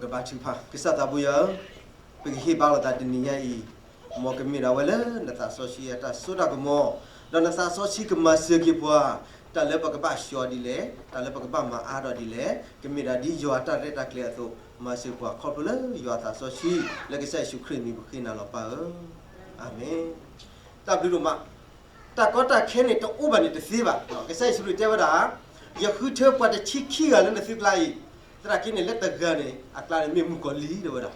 ကဘါထုကဖၣ်. ကစၢ်သးပှၢ်ယွၤဧၢ, ပကဟ့ၣ်ဘါလိာ်သးတနံၤညါအံၤ, မ်ကမ့ၢ်ဒၣ်ဝဲလၢနသးစီဆှံအတၢ်စိတၢ်ကမီၤ, ဒီးနသးစီဆှံကမၤစၢၤက့ၤပှၤ, တၢ်လၢပကဘၣ်ဆှီဒ်လဲၣ်, တၢ်လၢပကဘၣ်မၤအါထီၣ်ဒ်လဲၣ်, ကမ့ၢ်ဒၣ်ဒ်ယွၤအတၢ်ရဲၣ်တၢ်ကျဲၤအသိး, မၤစၢၤပှၤခီဖျိလၢယွၤအသးစီဆှံ, လၢကစၢ်ယ့ၣ်ၡူးခရံာ်အမံၤပဃ့နၤလီၤပၢ်ဧၢ. အၤမ့ၣ်. တၢ်ဘျုးဒိၣ်မး. တၢ်ကီတၢ်ခဲန့ၣ်တအိၣ်ဘၣ်န့ၣ်တသ့ဘၣ်. ကစၢ်ယ့ၣ်ၡူးခရံာ်တဲဝဲဒၣ်, ယဃုထၢပှၤတဆံခံဂၤလၢနသုကျါအံၤ, သနာ်က့န့ၣ်လၢတဂၤန့ၣ် အကျါန့ၣ်မ့ၢ်မုၣ်ကီၤလံၢ်တဲဝဲဒၣ်,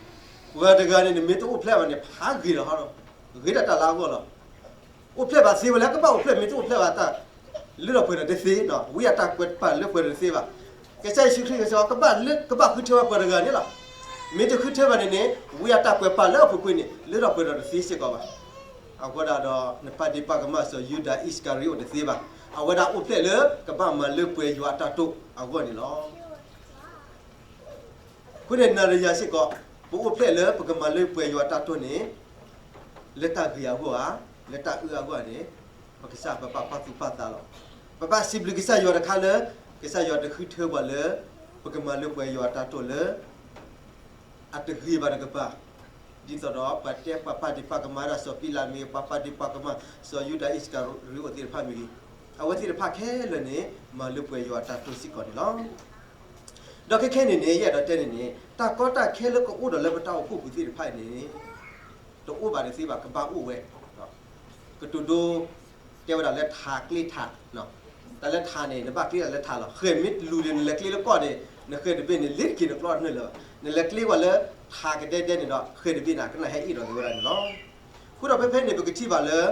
ပှၤတဂၤန့ၣ် နမ့ၢ်တအိၣ်ဖျဲၣ်ဘၣ်န့ၣ် ဖးဂ့ၤလီၤဟီဒီး, ဂ့ၤဒၣ်တၢ်လၢအဂီၢ်လီၤ. အိၣ်ဖျဲၣ်ဘၣ်သ့ဝဲလၢကဘၣ်အိၣ်ဖျဲၣ် မ့ၢ်တအိၣ်ဖျဲၣ်ဘၣ်တၢ် လၢထီၣ်ပှဲၤထီၣ်တသ့, ဝံအတၢ်ကွဲးပာ်လၢပှဲၤထီၣ်တသ့ဘၣ်. ကစၢ်ယ့ၣ်ၡူးခရံာ်ကစၢ်ကဘၣ်လၢ ကဘၣ်ဃုထၢဝဲပှၤတဂၤန့ၣ်လီၤ. မ့ၢ်တဃုထၢဘၣ်န့ၣ်န့ၣ် ဝံအတၢ်ကွဲးပာ်လၢအပူၤကွံာ်န့ၣ် လၢထီၣ်ပှဲၤထီၣ်တသ့စ့ၢ်ကီးဘၣ်. အဃိဒၣ်ဒီး နပၢ်ဒ့ပၢ်ကမၣ်စီၤယူဒၤအံၣ်စကၤရံအိၣ်တသ့ဘၣ်. အဝဲဒၣ်အိၣ်ဖျဲၣ်လၢကဘၣ်မၤလၢပှဲၤယွၤအတၢ်တိာ်အဂီၢ်န့ၣ်လီၤ. အဃိန့ၣ် နၤဒီးယၤစ့ၢ်ကီး ပအိၣ်ဖျဲၣ်လၢပကမၤလၢပှဲၤယွၤအတၢ်တိာ်န့ၣ် လၢတၢ်ဂ့ၤအဂီၢ်ဧါ, လၢတၢ်အၢအဂီၢ်န့ၣ် ပကစၢ်ပဘၣ်ပာ်သူၣ်ပာ်သးလီၤ. ပဘၣ်စံးဘျုးကစၢ်ယွၤတခါလၢ ကစၢ်ယွၤတဃုထၢပှၤလၢ ပကမၤလၢပှဲၤယွၤအတၢ်တိာ်လၢ အတဂ့ၤဘၣ်တကပၤ, ဒ်သိးဒီးပှၤတဲပှၤပၢ်ဒ့ပၢ်ကမၣ်ဒၣ်စီၤပံလးမ့ၢ်ဂ့ၤ, ပှၤပၢ်ဒ့ပၢ်ကမၣ်စီၤယူဒၤအံၣ်စကၤရံအိၣ်သ့ၣ်တဖၣ်မ့ၢ်ဂ့ၤ, အဝဲသ့ၣ်တဖၣ်ခဲလၢာ်န့ၣ် မၤလၢပှဲၤယွၤအတၢ်တိာ်စ့ၢ်ကီးန့ၣ်လီၤ. ဒီးခဲခဲန့ၣ်န့ၣ် ယအဲၣ်ဒိးတဲန့ၣ်န့ၣ် တၢ်ကီတၢ်ခဲလၢကအိၣ်ဒီးလၢပတၢ်အိၣ်ဖှိၣ်ပူၤသ့ၣ်တဖၣ်အံၤန့ၣ် တအိၣ်ဘၣ်တသ့ဘၣ် ကဘၣ်အိၣ်ဝဲ. ကတိၤဒိ တဲဝဲဒၣ်လၢထးကျ့ထး, တၢ်လၢထးန့ၣ် နဘၣ်ကျ့တၢ်လၢထးလီၤ. ဃဲၤမ့ၢ်လူၤန့ၣ် နလဲၤကျ့လၢကီၢ်န့ၣ် နဃဲၤတဘ့ၣ်န့ၣ် လ့ၤတက့ၤနကျီတနၢၢ်လၢၤဘၣ်. နလဲၤကျ့ဝဲလၢထးကဒဲဒဲန့ၣ်ဒီး ဃဲၤတဘ့ၣ်န့ၣ် ကနၣ်ဟဲအ့ၣ်ဒီးက့ၤဝဲဒၣ်န့ၣ်လီၤ. အဃိဒီးဖဲဖဲန့ၣ် ပကထံၣ်ဘၣ်လၢ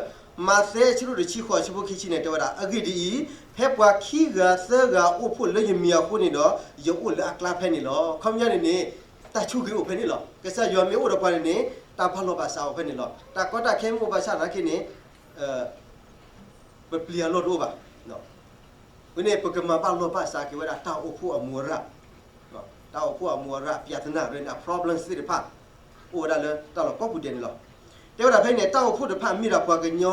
မးသဲအဆၢဒိၣ်တဆံဃိး အဆၢဖိခံဆံန့ၣ် တဲဝဲဒၣ် အဂ့ၢ်ဒ်အံၤ, ဖဲပှၤခံဂၤသၢဂၤအိၣ်ဖှိၣ်လၢယမံၤအဃိန့ၣ်ဒီး ယအိၣ်လၢအကျါဖဲန့ၣ်လီၤ. ခီပညီန့ၣ်န့ၣ် တၢ်ဆိၣ်ဂ့ၤအိၣ်ဖဲန့ၣ်လီၤ. ကစၢ်ယွၤမ့ၢ်အိၣ်ဒီးပှၤန့ၣ်န့ၣ် တၢ်ဘၣ်လီၢ်ဘၣ်စးအိၣ်ဖဲန့ၣ်လီၤ. တၢ်ကီတၢ်ခဲမ့ၢ်အိၣ်ဘၣ်ဆၣ်သနာ်က့န့ၣ် ပပျံၤအလီၢ်တအိၣ်ဘၣ်. အဃိန့ၣ် ပကမၤဘၣ်လီၢ်ဘၣ်စးက့ၤဝဲဒၣ်တၢ်အိၣ်ဖှိၣ်အမူအရၣ်, တၢ်အိၣ်ဖှိၣ်အမူအရၣ် ပြဿနာ ရန့ၣ် အ problems သ့ၣ်တဖၣ် အိၣ်ဝဲဒၣ်လၢတၢ်လီၢ်ကိးပူၤဒဲးန့ၣ်လီၤ. တဲဝဲဒၣ်ဖဲန့ၣ် တၢ်အိၣ်ဖှိၣ်တဖၣ်မ့ၢ်ဒၣ်ပှၤကည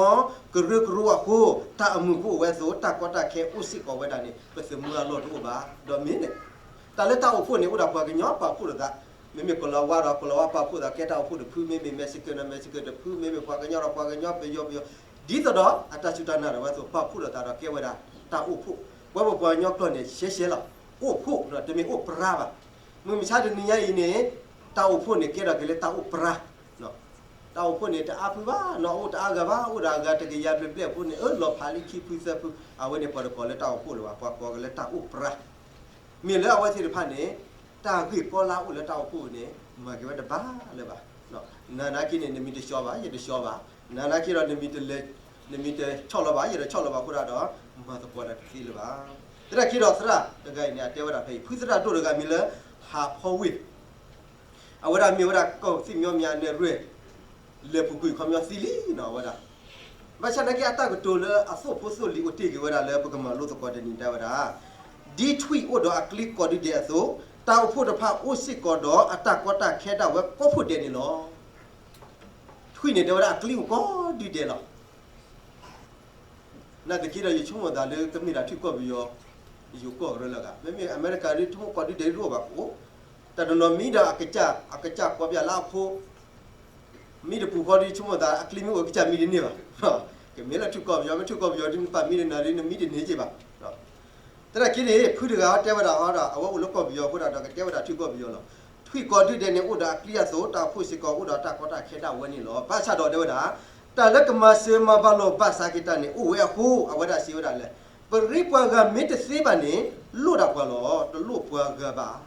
ီကရၢကရိအဃိ တၢ်အမုာ်ကအိၣ်ဝဲအသိး တၢ်ကီတၢ်ခဲအိၣ်စ့ၢ်ကီးဝဲဒၣ်န့ၣ် ပသမူအလီၢ်တအိၣ်ဘၣ်. ဒီးမ့ၢ်န့ၣ် တၢ်လၢတၢ်အိၣ်ဖှိၣ်န့ၣ် အိၣ်ဒၣ်ပှၤကညီပာ်ဖှိၣ်လိာ်သး, မ့မ့ၢ်ကိၤလၤဝါဒီးကိၤလၤဝါပာ်ဖှိၣ်သးကဲတၢ်အိၣ်ဖှိၣ်တဖု, မ့မ့ၢ် Mexican ဒီး Mexican တဖု, မ့မ့ၢ်ပှၤကညီဒီးပှၤကညီ, ပယီၤပယီၤ, ဒ်သိးဒီးအတၢ်စူၢ်တၢ်နာ်ဒီးဝဲအသိး ပာ်ဖှိၣ်လိာ်သးဒီးကဲဝဲဒၣ်တၢ်အိၣ်ဖှိၣ်. ပဝဲပပှၤကညီကျိာ်န့ၣ် ရှဲရှဲလီၤ, အိၣ်ဖှိၣ် တမ့ၢ်အိၣ်ပြါဘၣ်. မုၢ်မဆါတနံၤညါအံၤန့ၣ် တၢ်အိၣ်ဖှိၣ်န့ၣ် ကဲထီၣ်က့ၤလၢတၢ်အိၣ်ပြါ တၢ်အိၣ်ဖှိၣ်န့ၣ် တအါဖုဘၣ်, နီၢ်အိၣ်တအါဂၤဘၣ်, အိၣ်ဒီးအဂၤတကယၤဘျဲၣ်ဘျဲၣ်အဃိန့ၣ် အၢ လီၤဖးလံခံဖုသၢဖု, အဝဲန့ၣ်ပှၤတကိးလၢတၢ်အိၣ်ဖှိၣ်လၢၤဘၣ်, ပှၤကိးက့ၤလၢတၢ်အိၣ်ပြါ. မ့ၢ်လၢအဝဲသ့ၣ်တဖၣ်န့ၣ် တၢ်ဂ့ၢ်ကီလၢအအိၣ်လၢတၢ်အိၣ်ဖှိၣ်န့ၣ် မၤက့ၤဝဲတဘၣ်လၢၤဘၣ်. နနာ်က့န့ၣ် နမံၤတဆှီဘၣ်, ယတဆှီဘၣ်, နနာ်က့ဒီး နမံၤတဆီၣ်လီၤဘၣ်, ယတဆီၣ်လီၤဘၣ်အဃိဒၣ်ဒီး မၤသကိးတၢ်တသ့လၢၤဘၣ်. သနာ်က့ဒီးသရၣ်တဂၤအံၤန့ၣ် အတဲဝဲဒၣ်ဖဲအံၤ ဖုသရၣ်ဒိၣ်တဂၤမံၤလၢ ဟးဖီဝ့ၢ် အဝဲဒၣ်မ့ၢ်ဝဲဒၣ်ကီၢ်သ့ၣ်မညီမံၤအနၢၤရ့ၣ် လဲၤပူၤကွံာ်ခီပညီသံလံနီၤ အဝဲဒၣ်. ဘၣ်ဆၣ်သနာ်က့အတၢ်ကတိၤလၢအသိၣ်ဖိသိၣ်လံၤအိၣ်တ့ၢ်က့ၤဝဲဒၣ်လၢပကမၤလိသကိးတနံၤတဲဝဲဒၣ်, ဒ်ထွံၣ်အိၣ်ဒီးအကျ့ကိးဒုဒဲးအသိး, တၢ်အိၣ်ဖှိၣ်တဖၣ်အိၣ်စ့ၢ်ကီးဒီးအတၢ်ကီတၢ်ခဲဒၣ်ဝဲကိးဖှိၣ်ဒဲးန့ၣ်လီၤ. ထွံၣ်န့ၣ်တဲဝဲဒၣ်အကျ့အိၣ်ကိးဒုဒဲးလီၤ. နာ်သက့ဒီးယဆိကမိၣ်သးလၢကမ့ၢ်ဒၣ်ထွံၣ်ကီၢ်ပယီၤ ယိၤကီၢ်ကရၢလၢအဂၤ, မ့မ့ၢ်အမဲရကၤဒ်ဆိကမိၣ်ကိးဒုဒဲးတအိၣ်ဘၣ်ကအိၣ်, တၢ်တနီၤမံဒီးအကစၢ် အကစၢ်ကိးပယီၤလၢအဖိ မံတပူၤဃီဒ်ဆိကမိၣ်သး အကျ့မ့ၢ်အိၣ်ကစၢ်မံတန့ၢ်ဘၣ်. ကမ့ၢ်လၢထွံၣ်ကီၢ်ပယီၤ မ့ၢ်ထွံၣ်ကီၢ်ပယီၤဒ်နပာ်မံတနၤဒ်နမံတန့ၢ်က့ဘၣ်. သနာ်က့န့ၣ် ဖုတဂၤဟီတဲဝဲဒၣ်ဟီဒီး အဝဲအိၣ်လၢကီၢ်ပယီၤအဃိဒၣ်ဒီး ကတဲဝဲဒၣ်ထွံၣ်ကီၢ်ပယီၤလီၤ. ထွံၣ်ကိးဒုဒဲးန့ၣ် အိၣ်ဒီးအကျ့အသိး တၢ်အိၣ်ဖှိၣ်စ့ၢ်ကီးအိၣ်ဒီးတၢ်ကီတၢ်ခဲဒၣ်ဝဲန့ၣ်လီၤ. ဘၣ်ဆၣ်ဒီးတဲဝဲဒၣ် တၢ်လၢကမၤစၢၤမၤဘၣ်လိာ်ဘၣ်စးက့ၤတၢ်န့ၣ် အိၣ်ဝဲအဃိ အဝဲဒၣ်စံးဝဲဒၣ်လၢ ပရ့ပှၤဂၤမ့ၢ်တသ့ဘၣ်န့ၣ် လိၣ်ဒၣ်ပှၤလီၤ, တလိၣ်ပှၤဂၤဘၣ်.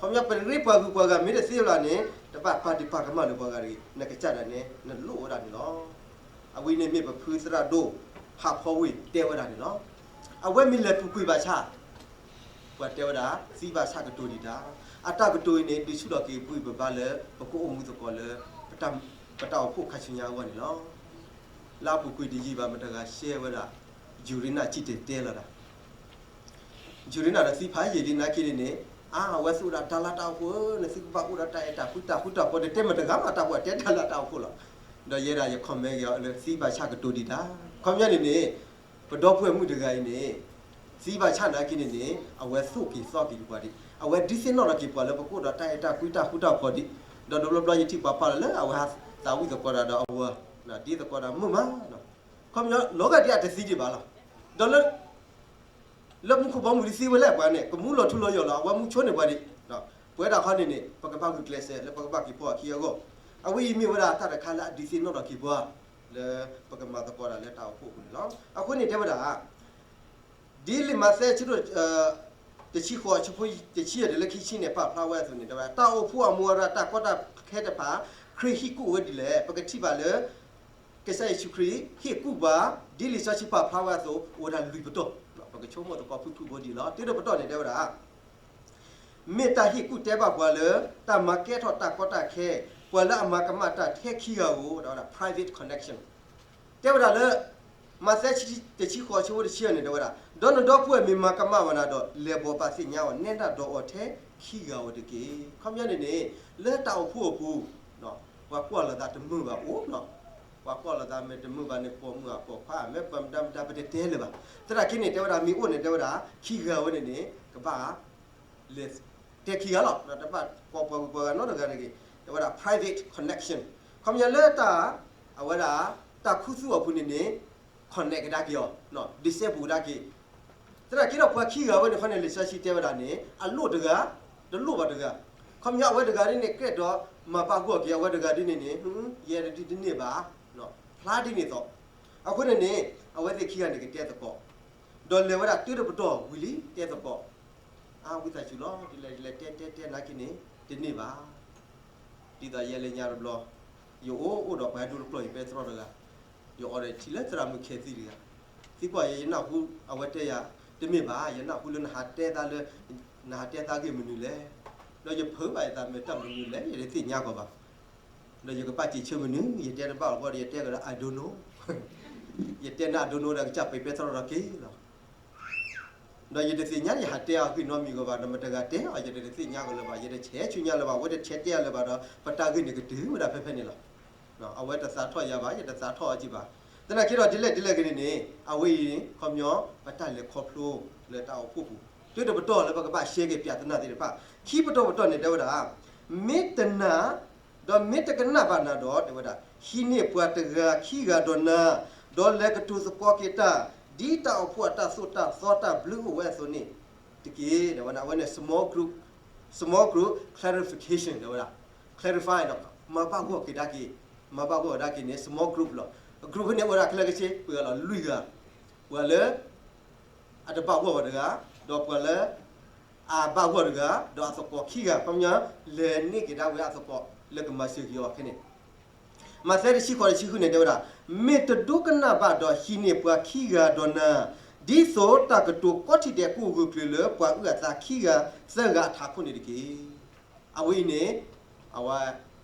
ခီပညီ ပရ့ပှၤဂုၤပှၤဂၤမ့ၢ်တသ့ဘၣ်န့ၣ် တဘၣ်ပာ်ဒံးပာ်ကမၣ်လၢပှၤဂၤတဂ့ၤ, နကစၢ်ဒၣ်န့ၣ် နလိၣ်ဝဲဒၣ်န့ၣ်လီၤ. အဝဲန့ၣ်မ့ၢ်ပဖုသရၣ်ဒိၣ် ဟးဖီဝ့ၢ်တဲဝဲဒၣ်န့ၣ်လီၤ. အဝဲမ့ၢ်လဲၤပူၤကွံာ်ဘၣ်ဆၣ် ပှၤတဲဝဲဒၣ် သံဘၣ်ဆၣ်ကတိၤဒံးတၢ်, အတၢ်ကတိၤအံၤန့ၣ် ဒုးဆူၣ်ထီၣ်က့ၤဘှံးပဘါလၢ ပကအိၣ်မူသကိးလၢ ပတၢ်အိၣ်ဖှိၣ်ခါဆူညါအဂီၢ်န့ၣ်လီၤ. လၢအပူၤကွံာ်တယံာ်ဘၣ် မတၤဂၤရှဲဝဲဒၣ် ယူၤရံနၢ်စံၣ်တဲၤတဲလီၤဒၣ် ယူၤရံနၢ်ဒီးသံဖးယံာ်လံနာ်က့န့ၣ်န့ၣ်, အါ အဝဲသ့ၣ်အိၣ်ဒီးတၢ်လၢတၢ်အိၣ်ဖှိၣ်ဧၢ, နသုကဘၣ်အိၣ်ဒီးတၢ်အဲၣ်တၢ်ကွံတၢ်ဃူတၢ်ဖိး, တတဲမတၤဂၤမးတၢ်ဖိ အတဲတၢ်လၢတၢ်အိၣ်ဖှိၣ်လီၤ. ဒီးယဲဒၣ်ယ comment က့ၤအီၤလၢသံဘၣ်ဆၣ်ကတိၤဒံးတၢ်, ခီပညီန့ၣ်န့ၣ် ပဒီပုၢ်ဝဲၢ်မုၣ်တဂၤအံၤန့ၣ် သံဘၣ်ဆၣ်နာ်က့န့ၣ်န့ၣ် အဝဲသိၣ်က့ၤသီက့ၤပှၤဒံး, အဝဲဒုးသ့ၣ်နီၣ်ထီၣ်က့ၤပှၤလၢပကအိၣ်ဒီးတၢ်အဲၣ်တၢ်ကွံတၢ်ဃူတၢ်ဖိးဒံး, ဒီးတဘျီဘျီယထံၣ်ပှၤပာ်လီၤလၢအဝဲသးဝံၣ်သကိးတၢ်ဒီးအဝၤ, ဒ်သကိးတၢ်မုာ်မး, ခီပညီလီၤဂာ်ဒ်အတသံဒံးဘၣ်လီၤ, ဒီးလၢ လၢမူခိၣ်ဘီမုၢ်ဒ်သံဝဲလဲၣ်ပှၤန့ၣ် ကမူလီၤထူလီၤယိာ်လီၤ အဝဲမူဆိန့ၢ်ပှၤဒံး, ပဝဲဒၣ်ခီန့ၣ်န့ၣ် ပကဘၣ်ဂုာ်ကျဲးစၢးလၢပကဘၣ်က့ၤဖီၣ်အခံအဂီၢ်, အဝဲအံၤမ့ၢ်ဝဲဒၣ်တၢ်တခါလၢအဒုးသ့ၣ်နီၣ်ထီၣ်က့ၤပှၤ လၢပကမၤသကိးတၢ်လၢတၢ်အိၣ်ဖှိၣ်အပူၤန့ၣ်လီၤ. အဃိန့ၣ်တဲဝဲဒၣ် ဒ်လံာ်မးသဲ တဆံဃိး ဆၢဖိတဆံယဲၢ်တုၤလၢခံဆံန့ၣ် ပာ်ဖျါဝဲအသိးန့ၣ် တဲဝဲဒၣ် တၢ်အိၣ်ဖှိၣ်အမူအရၣ် တၢ်ကီတၢ်ခဲတဖၣ် ခရံာ်ဟ့ၣ်ကူၣ်ဝဲဒ်လဲၣ်. ပကထံၣ်ဘၣ်လၢ ကစၢ်ယ့ၣ်ၡူးခရံာ်ဟ့ၣ်ကူၣ်ပှၤ ဒ်လံာ်စီဆှံပာ်ဖျါဝဲအသိး အိၣ်ဝဲဒၣ်လွံၢ်ပတီၢ်, ပကဆိကမိၣ်သကိးဖုၣ်ဖုၣ်ဖိဒံးလီၤ. တုၤတပတီၢ်န့ၣ်တဲဝဲဒၣ် မ့ၢ်တၢ်ဟ့ၣ်ကူၣ်တဲဘၣ်ပှၤလၢ တၢ်မၤကဲထီၣ်တၢ်ကီတၢ်ခဲ ပှၤလၢအမၤကမၣ်တၢ်ထဲခံဂၤဧိၤ တဲဝဲဒၣ် private connection တဲဝဲဒၣ်လၢ မးသဲ တဆံဃိး ဆၢဖိတဆံန့ၣ် တဲဝဲဒၣ် ဒီးနဒီပုၢ်ဝဲၢ်မ့ၢ်မၤကမၣ်ဘၣ်နၤဒီး လဲၤဘိးဘၣ်သ့ၣ်ညါအီၤ နဲဒၣ်ဒီးအီၤထဲခံဂၤဧိၤတက့ၢ်. ခီပညီန့ၣ်န့ၣ် လၢတၢ်အိၣ်ဖှိၣ်အပူၤ ပှၤကွၢ်လိာ်သးတမုာ်ဘၣ်အိၣ်နီၤ, ပှၤကွၢ်လိာ်သးမ့ၢ်တမုာ်ဘၣ်န့ၣ် ပိာ်မုၣ်အပိာ်ခွါ မ့ၢ်ပှၤမတၤမတၤ ပတတဲလၢၤဘၣ်. သနာ်က့န့ၣ် တဲဝဲဒၣ်မ့ၢ်အိၣ်န့ၣ် တဲဝဲဒၣ် ခံဂၤဝဲန့ၣ်န့ၣ် ကဘၣ် လဲၤတဲခံဂၤလီၤ, တဘၣ်ကိးပှၤဂုၤပှၤဂၤနီတဂၤတဂ့ၤ, တဲဝဲဒၣ် private connection ခီပညီလၢတၢ် အဝဲဒၣ် တၢ်ခူသူၣ်အပူၤန့ၣ်န့ၣ် connect ကဒါက့ၤအီၤ, ဒုးစဲဘူးကဒါက့ၤ, သနာ်က့ဒီးပှၤခံဂၤဝဲန့ၣ်ခီန့ၣ် လံာ်စီဆှံတဲဝဲဒၣ်န့ၣ် အလိၣ်တဂၤ, တလိၣ်ဘၣ်တဂၤ, ခီပညီအဝဲတဂၤဒ်န့ၣ် ကြၢးဒီးမၤဘၣ်ဂီၢ်က့ၤအဝဲတဂၤဒ်န့ၣ်န့ၣ် ယဲဒ်တန့ၢ်ဘၣ်, ဖျါဒ်န့ၣ်သိး, အဃိန့ၣ်န့ၣ် အဝဲသ့ၣ်ခံဂၤန့ၣ်ကတဲသကိး ဒီးလဲၤဝဲဒၣ်တုၤတပတီၢ်ဝံၤလံ တဲသကိး, အါ ဝံသးစူၤလီၤ ဒ်လဲၣ်ဒ်လဲၣ် တဲတဲတဲနာ်က့န့ၣ် တန့ၢ်ဘၣ်. ဒ်သိးယဲလၢညါတဘျီ ယအိၣ်အိၣ်ဒီးပှၤဟဲဒိတကျီၢ် ယပဲတြီတဂၤ, ယအိးဒီးထံလၢသရၣ်မုၣ်ခဲသံတဂၤ, သံကွၢ်ယဲ ယနၢ်ဟူအဝဲတဲယၤ တမ့ၢ်ဘၣ် ယနၢ်ဟူလၢနဟးတဲသးလၢ နဟးတဲသးဂ့ၢ်မနုၤလဲၣ်, ဒီးယဖုးဘၣ်ယသး မ့ၢ်တၢ်မနုၤလဲၣ် ယတသ့ၣ်ညါကီးဘၣ် ဒီးယကဘၣ်စံးဆၢမနုၤ ယတဲတဘၣ်အီၤဘၣ်ဒီး ယတဲကဒီး I don't know, ယတဲနၤ I don't know ဒီးကစၢ်ပှၤပဲတြီဒီးက့ၤလီၤ. ဒီးယတသ့ၣ်ညါ ယဟးတဲအီၤဂ့ၢ်နီတမံၤကီးဘၣ်, ဒီးမတဂၤတဲအီၤ ယတသ့ၣ်ညါကီးလၢၤဘၣ်, ယတဆဲးဆူညါလၢၤဘၣ်, အဝဲတဆဲးတဲအီၤလၢၤဘၣ်ဒီး ပတၢ်ဂ့ၢ်န့ၣ်ကတုၤဝဲဒၣ်ဖဲဖဲန့ၣ်လီၤ. အဝဲတသးထီၣ်ယၤဘၣ်, ယတသးထီၣ်အီၤက့ၤဘၣ်. သနာ်က့ဒီးဒ်လဲၣ်ဒ်လဲၣ်ဂ့ၤန့ၣ်န့ၣ် အဝဲအံၤ ခီပညီ ပတၢ်လဲၤခီဖျိလၢတၢ်အိၣ်ဖှိၣ်ပူၤ တုၤတပတီၢ်လၢပကဘၣ်ရှဲက့ၤပျးတနၢ်သ့ၣ်တဖၣ်, ခံပတီၢ်ပတီၢ်န့ၣ် တဲဝဲဒၣ် မ့ၢ်တနာ် ဒီးမ့ၢ်တကနၣ်ဘၣ်နၤဒီး တဲဝဲဒၣ် ဟံးန့ၢ်ပှၤတဂၤခံဂၤဒီးနၤ, ဒီးလဲၤကတိၤသကိးက့ၤတၢ် ဒ်တၢ်အိၣ်ဖှိၣ်အတၢ်သိၣ်တၢ်သီတၢ်ဘျုးအိၣ်ဝဲအသိးန့ၣ်တက့ၢ်. တဲဝဲဒၣ် အဝဲန့ၣ် small group, small group clarification တဲဝဲဒၣ် clarify ဒီး မၤဘၣ်ဂီၢ်က့ၤဒၣ်က့ၤ, မၤဘၣ်ဂီၢ်က့ၤဒၣ်က့ၤန့ၣ် small group လီၤ. group ဖဲန့ၣ်အိၣ်ဝဲဒၣ်ခဲလၢာ်ခဲဆ့ ပှဲၤလီၤလွံၢ်ဂၤ, ပှၤလၢ အတဘၣ်ဂီၢ်ဘၣ်တဂၤ, ဒီးပှၤလၢ အဘၣ်ဂီၢ်တဂၤ, ဒီးအသကိးခံဂၤ, ခီပညီ လဲၤန့ၢ်က့ၤဒၣ်ဝဲအသကိးလၢကမၤစၢၤက့ၤအီၤခဲန့ၣ်, မးသဲ တဆံဃိး တဆံဃုန့ၣ် တဲဝဲဒၣ်, မ့ၢ်တဒိကနၣ်ဘၣ်ဒီး ဟံးန့ၢ်ပှၤခံဂၤဒီးနၤ, ဒ်သိးတၢ်ကတိၤကိးထံၣ်ဒဲးကအိၣ်ဂၢၢ်ကျၢၤလၢ ပှၤအုၣ်အသးခံဂၤသၢဂၤအထးခိၣ်န့ၣ်တက့ၢ်. အဝဲအံၤန့ၣ် အဝဲ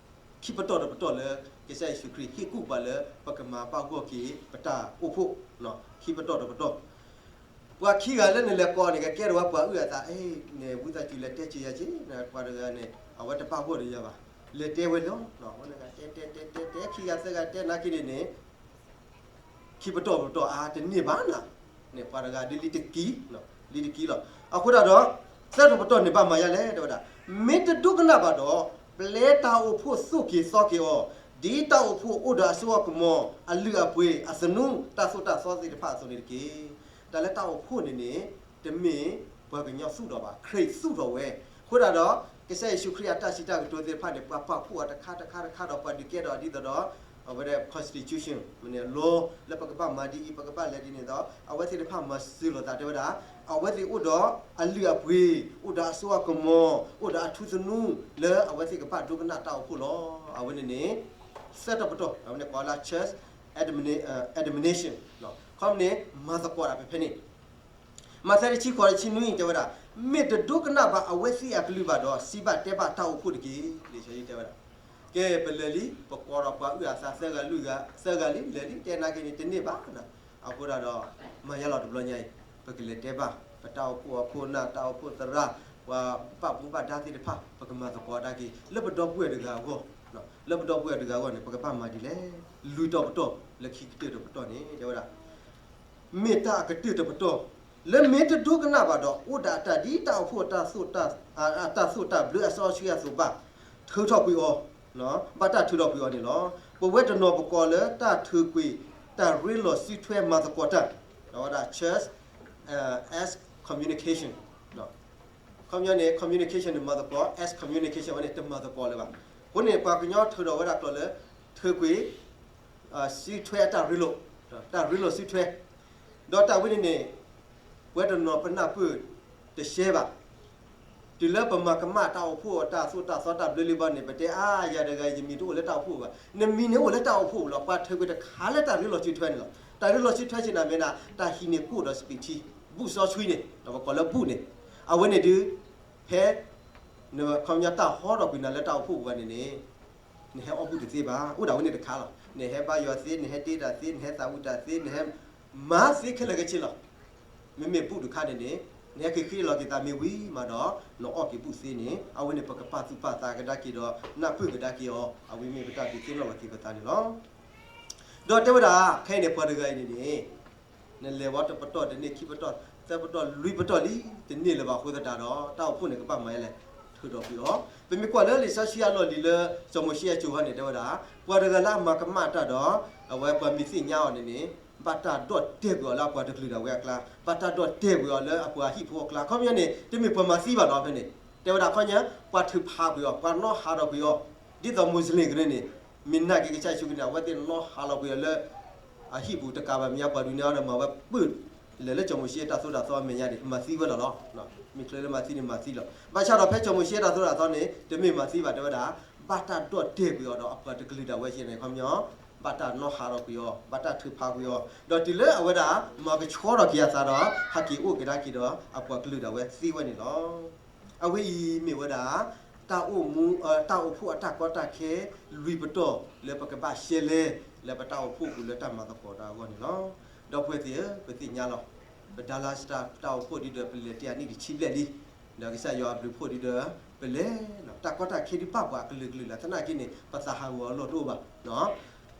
ခံပတီၢ်တပတီၢ်လၢ ကစၢ်ယ့ၣ်ၡူးခရံာ်ဟ့ၣ်ကူၣ်ပှၤလၢ ပကမၤဘၣ်ဂီၢ်က့ၤပတၢ်အိၣ်ဖှိၣ်, ခံပတီၢ်တပတီၢ်, ပှၤခံဂၤလၢနလဲၤကိးန့ၣ် ကကဲထီၣ်ဝဲပှၤအုၣ်အသး, န့ၣ် ဝံသးစူၤလဲၤတဲဆံးယၤက့ၤ, ပှၤတဂၤန့ၣ် အဝဲတဘၣ်ဂီၢ်ဒီးယၤဘၣ်, လဲၤတဲဝဲလီၤ, ဝဲနဂၤတဲတဲတဲတဲတဲ ခံဂၤသၢဂၤတဲ နာ်က့န့ၣ်န့ၣ် ခံပတီၢ်ပတီၢ်အါ တန့ၢ်ဘၣ်နၤ, န့ၣ်ပှၤတဂၤဒ်လံတကံ, လံတကံလီၤ. အဃိဒၣ်ဒီး သၢတီၢ်ပတီၢ်န့ၣ် ဘၣ်မၤယၤလဲၣ် တဲဝဲဒၣ်, မ့ၢ်တဒိကနၣ်ဘၣ်ဒီး ပျဲတၢ်အိၣ်ဖှိၣ်သိၣ်က့ၤသီက့ၤအီၤ, ဒ်တၢ်အိၣ်ဖှိၣ်အိၣ်ဒီးအစိအကမီၤ အလုၢ်အပှ့ၤ အသနူ တၢ်သိၣ်တၢ်သီသ့ၣ်တဖၣ်အသိးန့ၣ်တက့ၢ်. တၢ်လၢတၢ်အိၣ်ဖှိၣ်န့ၣ်န့ၣ် တမ့ၢ်ပှၤကညီသူၣ်ထီၣ်ဘၣ်, ခရံာ်သူၣ်ထီၣ်ဝဲ. အဃိဒၣ်ဒီး ကစၢ်ယ့ၣ်ၡူးခရံာ်အတၢ်စံးတၢ်ကတိၤသ့ၣ်တဖၣ်န့ၣ် ပှၤပာ်ဖှိၣ်အီၤတခါတခါတခါဒီး ပှၤဒုးကဲထီၣ်ဒ်သိးဒီး အဝဲဒၣ် constitution မ့ၢ်န့ၣ် law လၢပကဘၣ်မၤဒ်အံၤ ပကဘၣ်လဲၤဒ်န့ၣ်ဒီး အဝဲသ့ၣ်တဖၣ်မၤစၢၤလိာ်သး တဲဝဲဒၣ်, အဝဲသ့ၣ်အိၣ်ဒီးအလုၢ်အပှ့ၤ, အိၣ်ဒီးအစိအကမီၤ, အိၣ်ဒီးအထူသနူ လၢအဝဲသ့ၣ်ကဘၣ်ဒိကနၣ်တၢ်အိၣ်ဖှိၣ်လီၤ. အဝဲန့ၣ်န့ၣ် သၢတီၢ်ပတီၢ် အဝဲန့ၣ်ကိးလၢ church admoni-, အဲ admonition ခီမ့ၢ်န့ၣ် မၤသကိးတၢ်ဖဲဖဲန့ၣ် မးသဲ တဆံဃိး တဆံနွံ တဲဝဲဒၣ်, မ့ၢ်တဒိကနၣ်ဘၣ်အဝဲသ့ၣ်အကလုၢ်ဘၣ်ဒီး စံးဘၣ်တဲဘၣ်တၢ်အိၣ်ဖှိၣ်တက့ၢ်. လံာ်စီဆှံတဲဝဲဒၣ်, ကဲ ပလဲၤလံ ပကိးဒီးပှၤအုၣ်အသးသၢဂၤလွံၢ်ဂၤ သၢဂၤလံ လဲၤလံ တဲနာ်က့န့ၣ် တန့ၢ်ဘၣ်နၤ. အဃိဒၣ်ဒီး မၤယါလီၤတဘျီညါအံၤ ပကလဲၤတဲဘၣ် ပတၢ်အိၣ်ဖှိၣ်အခိၣ်အနၢ် တၢ်အိၣ်ဖှိၣ်သရၣ် ပှၤဘၣ်မူဘၣ်ဒါသ့ၣ်တဖၣ် ပကမၤသကိးတၢ်က့ၤ လၢပဒီပုၢ်ဝဲၢ်တဂၤအဂီၢ်, လၢပဒီပုၢ်ဝဲၢ်တဂၤအဂီၢ်န့ၣ် ပကဘၣ်မၤဒ်လဲၣ်. လွံၢ်တီၢ်ပတီၢ်လၢခံကတၢၢ်တပတီၢ်န့ၣ် တဲဝဲဒၣ် မ့ၢ်တၢ်အကတၢၢ်တပတီၢ် လၢမ့ၢ်တဒိကနၣ်ဘၣ်ဒီး အိၣ်ဒၣ်တၢ်ဒ်တၢ်အိၣ်ဖှိၣ် အတၢ်သိၣ်တၢ်ဘျၢအစီဆှံအသိးဘၣ် ထုးထီၣ်ကွံာ်အီၤ, ဘၣ်တၢ်ထုးထီၣ်ကွံာ်အီၤန့ၣ်လီၤ. ပဝဲတနီၤပကိးလၢတၢ်ထုးကွံာ် တၢ်ရ့လိာ်စုထွဲမၤသကိးတၢ်, အဝဲဒၣ် church as communication, ခီပညီန့ၣ် communication န့ၣ်မၤသကိး as communication ဝဲန့ၣ် တမၤသကိးလၢၤဘၣ်. အဃိန့ၣ် ပှၤကညီထုးထီၣ်ဝဲဒၣ်ကျိာ်လၢ ထုးကွံာ် စုထွဲအတၢ်ရ့လိာ်, တၢ်ရ့လိာ်စုထွဲ, ဒီးတၢ်ဝဲန့ၣ်န့ၣ် ပဝဲတနီၤပနၢ်ပၢၢ်တရှဲဘၣ်. တုၤလၢပမၤကမၣ်တၢ်အိၣ်ဖှိၣ်အတၢ်သိၣ်တၢ်သီတၢ်ဘျၢလံဘၣ်န့ၣ် ပတဲအါယၤတဂၤ ယမံၤတအိၣ်လၢတၢ်အိၣ်ဖှိၣ်ဘၣ်. နမံၤန့ၣ်အိၣ်လၢတၢ်အိၣ်ဖှိၣ်လီၤ. ပှၤထုးကွံာ်တခါလၢတၢ်ရ့လိာ်စုထွဲန့ၣ်လီၤ. တၢ်ရ့လိာ်စုထွဲဆ့ၣ်နီၤမ့ၢ်ဒၣ် တၢ်ဟံးန့ၢ်ကိၣ်ဒီးစပံးထံ ဘူၣ်စီဆှံန့ၣ် ဒီးပကိးလၢဘူၣ်န့ၣ်, အဝဲန့ၣ်ဒုး ဖဲ နခီပညီတၢ်ဟီထီၣ်ကွံာ်နၤလၢတၢ်အိၣ်ဖှိၣ်ပူၤဘၣ်န့ၣ်န့ၣ် နဟဲအီၣ်ဘူၣ်တသ့ဘၣ်. အိၣ်ဒၣ်ဝဲန့ၣ်တခါလီၤ. နဟဲဘါယွၤသ့, နဟဲတ့တၢ်သ့, နဟဲသးဝံၣ်တၢ်သ့, နဟဲမၤသ့ခဲလၢာ်ခဲဆ့လီၤ. မ့မ့ၢ်ဘူၣ်တခါန့ၣ်န့ၣ် နဟဲက့ၤဃ့လီၤက့ၤသးမ့ၢ်ဝံၤမးဒီး နအီၣ်က့ၤဘူၣ်သ့န့ၣ် အဝဲန့ၣ်ပကပာ်သူၣ်ပာ်သးကဒါက့ၤဒီး နၢ်ပၢၢ်ကဒါက့ၤအီၤ အဝဲမ့ၢ်ပတၢ်ဒုးသ့ၣ်နီၣ်လီၤက့ၤပသးန့ၣ်လီၤ. ဒီးတဲဝဲဒၣ် ခဲအံၤန့ၣ် ပှၤတဂၤအံၤန့ၣ်န့ၣ် နလဲၤဝဲတပတီၢ်တန့ၢ် ခံပတီၢ် သၢပတီၢ် လွံၢ်ပတီၢ်လံ တန့ၢ်လၢၤဘၣ်အဃိသတးဒီး တၢ်အိၣ်ဖှိၣ်န့ၣ်ကဘၣ်မၤဒ်လဲၣ် ထုးထီၣ်ကွံာ်အီၤ. ပမ့ၢ်ကွၢ်လၢလံာ်စီဆှံအလီၢ်လံၤလၢ စီၤမိၤၡ့အစိၤခီန့ၣ် တဲဝဲဒၣ် ပှၤတဂၤလၢအမၤကမၣ်တၢ်ဒီး အဝဲပှၤမ့ၢ်သ့ၣ်ညါအီၤန့ၣ်န့ၣ် ဘၣ်တၢ်ဒီၣ်တဲာ်ကွံာ်အီၤလၢအပှၤတကလုာ်ဒၣ်ဝဲအကျါ, ဘၣ်တၢ်ဒီၣ်တဲာ်ကွံာ်အီၤလၢအပှၤဟံၣ်ဖိအကျါ, ခီပညီန့ၣ် တမ့ၢ်ပှၤမၤသံဘၣ်နီၤဖဲန့ၣ်, တဲဝဲဒၣ်ခီပညီ ပှၤထုးဖးကွံာ်အီၤ ပှၤနီၣ်ဟးထီၣ်ကွံာ်အီၤ, ဒ်သိး Muslim ကရၢန့ၣ် မ့ၢ်နာ်က့ၤကစၢ်ယ့ၣ်ၡူးခရံာ်န့ၣ် အဝဲသ့ၣ်နီၣ်ဟးလီၤကွံာ်အီၤလၢ အဟံၣ်ပူၤတကးဘၣ်မ့ၢ်ညါ ပှၤဒုးနဲအီၤဒီးမၤဝဲပၢၢ် လဲၤလၢစီၤမိၤၡ့အတၢ်သိၣ်တၢ်သီအမဲာ်ညါန့ၣ် မၤသံဝဲလီၤလီၤ. မ့ၢ်ချုးလၢမၤသံန့ၣ်မၤသံလီၤ. ဘၣ်ဆၣ်ဒီးဖဲစီၤမိၤၡ့အတၢ်သိၣ်တၢ်သီန့ၣ် တမ့ၢ်မၤသံဘၣ် တဲဝဲဒၣ် ဘၣ်တၢ်ဒီၣ်တဲာ်ကွံာ်အီၤဒီးအပှၤတကလုာ်ဒၣ်ဝဲဆ့ၣ်န့ၣ် ခီပညီ ဘၣ်တၢ်နီၣ်ဟးထီၣ်ကွံာ်အီၤ ဘၣ်တၢ်ထုးဖးကွံာ်အီၤ ဒီးတုၤလၢအဝဲဒၣ် မၤကဆှီထီၣ်က့ၤအသးဒီး ဟးက့ၤအိၣ်ကဒါက့ၤဒီး အပှၤကလုာ်ဒၣ်ဝဲသ့ဝဲန့ၣ်လီၤ. အဝဲအံၤမ့ၢ်ဝဲဒၣ် တၢ်အိၣ်မူ တၢ်အိၣ်ဖှိၣ်အတၢ်ကီတၢ်ခဲ လွံၢ်ပတီၢ်လၢပကဘၣ်ရှဲလဲၣ် လၢပတၢ်အိၣ်ဖှိၣ်ပူၤလၢတၢ်မၤသကိးတၢ်အဂီၢ်န့ၣ်လီၤ. ဒီပုၢ်ဝဲၢ်သ့ၣ်ဧၢ, ပသ့ၣ်ညါလီၤ. ပဒါလါစတၢ်တၢ်အိၣ်ဖှိၣ်ဒ်ဒီးပလဲၤတ့ၢ်အနံၣ်တဆံဘျဲၣ်လံ, ဒီးကစၢ်ယွၤအဘျုးဖှိၣ်ဒ်ဒီး ပလဲၤလီၤ. တၢ်ကီတၢ်ခဲဒ်ဘၣ်ပှၤကလုာ်ကလုာ်လီၤ. သနာ်က့န့ၣ် ပသးဟးဂီၤအလီၢ်တအိၣ်ဘၣ်.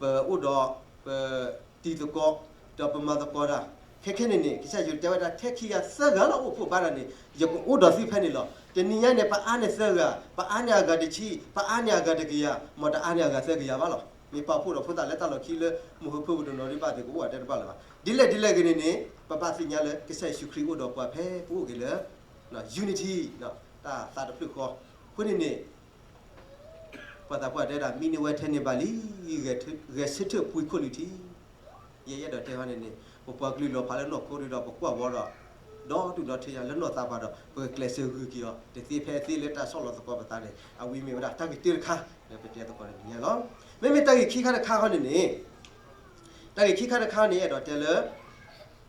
ပအိၣ်ဒီး ပတံၤသကိး ဒီးပမၤသကိးတၢ် ခဲခဲန့ၣ်န့ၣ် ကစၢ်ယွၤတဲဝဲဒၣ် ထဲခံဂၤသၢဂၤလၢအိၣ်ဖှိၣ်ဘါတၢ်န့ၣ် ယကအိၣ်ဒီးသုဖဲန့ၣ်လီၤ. တနံၤညါန့ၣ် ပအါန့ၢ်သၢဂၤ, ပအါန့ၢ်အဂၤတဆံ, ပအါန့ၢ်အဂၤတကယၤ, မ်တအါန့ၢ်အဂၤသၢကယၤဘၣ်လီၤ. မ့ၢ်ပာ်ဖှိၣ်ဒီးဖိသၣ်လၢတၢ်လီၢ်ခံလၢ မုၢ်ဟၢဖၢပူၤတနီၤဒ်ဘၣ်သ့ၣ် ကအိၣ်အတဲတဘၣ်လၢၤဘၣ်. ဒ်လဲၣ်ဒ်လဲၣ်ဂ့ၤန့ၣ်န့ၣ် ပဘၣ်သ့ၣ်ညါလၢ ကစၢ်ယ့ၣ်ၡူးခရံာ်အိၣ်ဒီးပှၤဖဲပအိၣ်က့ၤလၢ unity တၢ်သးတဖျၢၣ်ဃီ. အဃိန့ၣ်န့ၣ် ပှၤသးပှၢ်တဲဒၣ် မံန့ၢ်ဝဲထဲန့ၣ်ဘၣ်လံ, ဂဲၤဆၢထၢၣ်ပှ့ၤခိၣ်လုာ်ထံ. ယဲယအဲၣ်ဒိးတဲဟီန့ၣ်န့ၣ် ပပှၤကလုာ်လီၤဖးလၢနီၢ်ခိဒုဒီး ပကွၢ်ဝီဒီး ဒီဒူၣ်ဒီထၢယၤလၢနီၢ်သးပှၢ်ဒီး ပကကျဲးစၢးဂုာ်က့ၤအီၤ တသ့ဖဲအသ့လၢတၢ်ဆီၣ်လီၤသကိးပသးန့ၣ် အဝဲမ့ၢ်ဝဲဒၣ်တၢ်ဂ့ၢ်တၢတခါ လၢပတဲသကိးတနံၤညါလီၤ. မ့မ့ၢ်တၢ်ဂ့ၢ်ခံခါတခါဟီန့ၣ်န့ၣ် တၢ်ဂ့ၢ်ခံခါတခါန့ၣ် အဲၣ်ဒိးတဲလၢ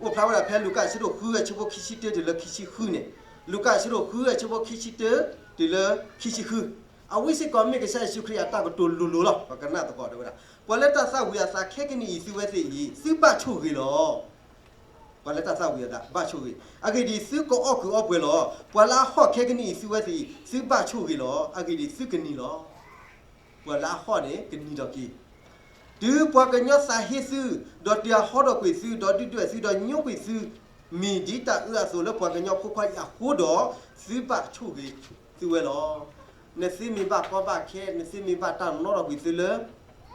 အိၣ်ဖျါဝဲဒၣ်ဖဲလူၤကၣ်အဆၢဒိၣ်ဃုအဆၢဖိခံဆံတၢတုၤလၢခံဆံဃုန့ၣ်, လူၤကၣ်အဆၢဒိၣ်ဃုအဆၢဖိခံဆံတၢ တုၤလၢခံဆံဃု, အဝဲစ့ၢ်ကီးမ့ၢ်ကစၢ်ယ့ၣ်ၡူးခရံာ်အတၢ်ကတိၤလိၤလိၤလီၤ. ပကနၣ်သကိးတဲဝဲဒၣ် ပှၤလၢတၢ်သၣ်ဝံၤအသးခဲကနံၣ်အံၤ သုဝဲသ့ၣ်အံၤ သုဘၣ်ဆိၣ်ဂ့ၤလီၤ. ပှၤလၢတၢ်သၣ်ဝံၤအသးဘၣ်ဆိၣ်ဂ့ၤ, အဂ့ၢ်ဒ်အံၤ သုကအီၣ်ကုးအီပှဲၤလီၤ. ပှၤလၢအဟီၣ်ခဲကနံၣ်အံၤ သုဝဲသ့ၣ်အံၤ သုဘၣ်ဆိၣ်ဂ့ၤလီၤ. အဂ့ၢ်ဒ်အံၤ သုကနံၤလီၤ. ပှၤလၢအဟီၣ်န့ၣ် ကနံၤထီၣ်က့ၤ တုၤပှၤကညီသးဟ့သု, ဒီးတုၤအဟီထီၣ်ကွံာ်သု, ဒီးဒုၣ်ဒွဲၣ်သု, ဒီးညိကွံာ်သု, မ့ၢ်ဒ်တၢ်အၢအသိးလၢပှၤကညီဖိခွါအံၤအဃိဒီး, သုဘၣ်ဆိၣ်ဂ့ၤသုဝဲလီၤ. နသုမ့ၢ်ဘၣ်ကီဘၣ်ခဲ, နသုမ့ၢ်ဘၣ်တၢ်နီၣ်ထီၣ်ကွံာ်သုလၢ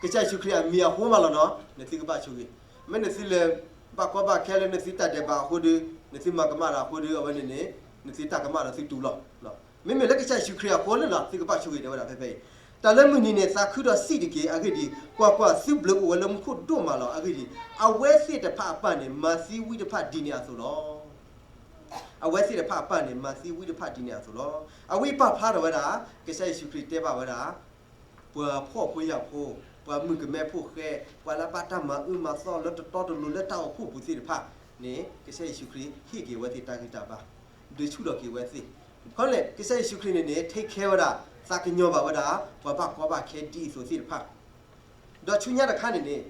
ကစၢ်ယ့ၣ်ၡူးခရံာ်အမံၤအဃိမးလီၤနီၤ, နသုကဘၣ်ဆိၣ်ဂ့ၤ. မ့ၢ်နသုလဲၤဘၣ်ကီဘၣ်ခဲလၢနသုတၢ်ဒဲးဘးအဃိဒီး, နသုမၤကမၣ်တၢ်အဃိဒီး အဝဲန့ၣ်န့ၣ် နသုတၢ်ကမၣ်ဒီးသုတူၢ်လီၤ. မ့မ့ၢ်လၢကစၢ်ယ့ၣ်ၡူးခရံာ်အဃိန့ၣ်လီၤ, သုကဘၣ်ဆိၣ်ဂ့ၤ တဲဝဲဒၣ်ဖဲဖဲအံၤ. တၢ်လၢမုၢ်နံၤန့ၣ် သးခုဒီးစံးတက့ၢ်. အဂ့ၢ်ဒ်အံၤ, ကွၢ်ကွၢ်, သုဘျုးအိၣ်ဝဲလၢမူခိၣ်ဒိၣ်မးလီၤ. အဂ့ၢ်ဒ်အံၤ, အဝဲသ့ၣ်တဖၣ်အပၢ်န့ၣ် မၤသံဝံတဖၣ်ဒ်န့ၣ်အသိးလီၤ. အဝဲသ့ၣ်တဖၣ်အပၢ်န့ၣ် မၤသံဝံတဖၣ်ဒ်န့ၣ်အသိးလီၤ. အဝဲအံၤပာ်ဖျါထီၣ်ဝဲဒၣ် ကစၢ်ယ့ၣ်ၡူးခရံာ်တဲဘၣ်ဝဲဒၣ် ပှၤဖှီၣ်ဖိယာ်ဖိ, ပှၤမုၣ်ကမဲဖိဃဲ, ပှၤလၢဘၣ်တၢ်မၤအၢမၤသီလၢတတီတလိၤလၢတၢ်အိၣ်ဖှိၣ်ပူၤသ့ၣ်တဖၣ်န့ၣ် ကစၢ်ယ့ၣ်ၡူးခရံာ်ဟ့ၣ်က့ၤဝဲသ့ၣ်တၢ်ဂံၢ်တၢ်ဘါ, ဒုးဆူၣ်ထီၣ်က့ၤဝဲသ့ၣ်. ခီလဲၣ် ကစၢ်ယ့ၣ်ၡူးခရံာ်န့ၣ်န့ၣ် take care ဝဲဒၣ်, သးကညီၤဘၣ်ဝဲဒၣ် ပှၤဘၣ်ကီဘၣ်ခဲဒ်အံၤအသိးသ့ၣ်တဖၣ်. ဒီးဆူညါတခါန့ၣ်န့ၣ်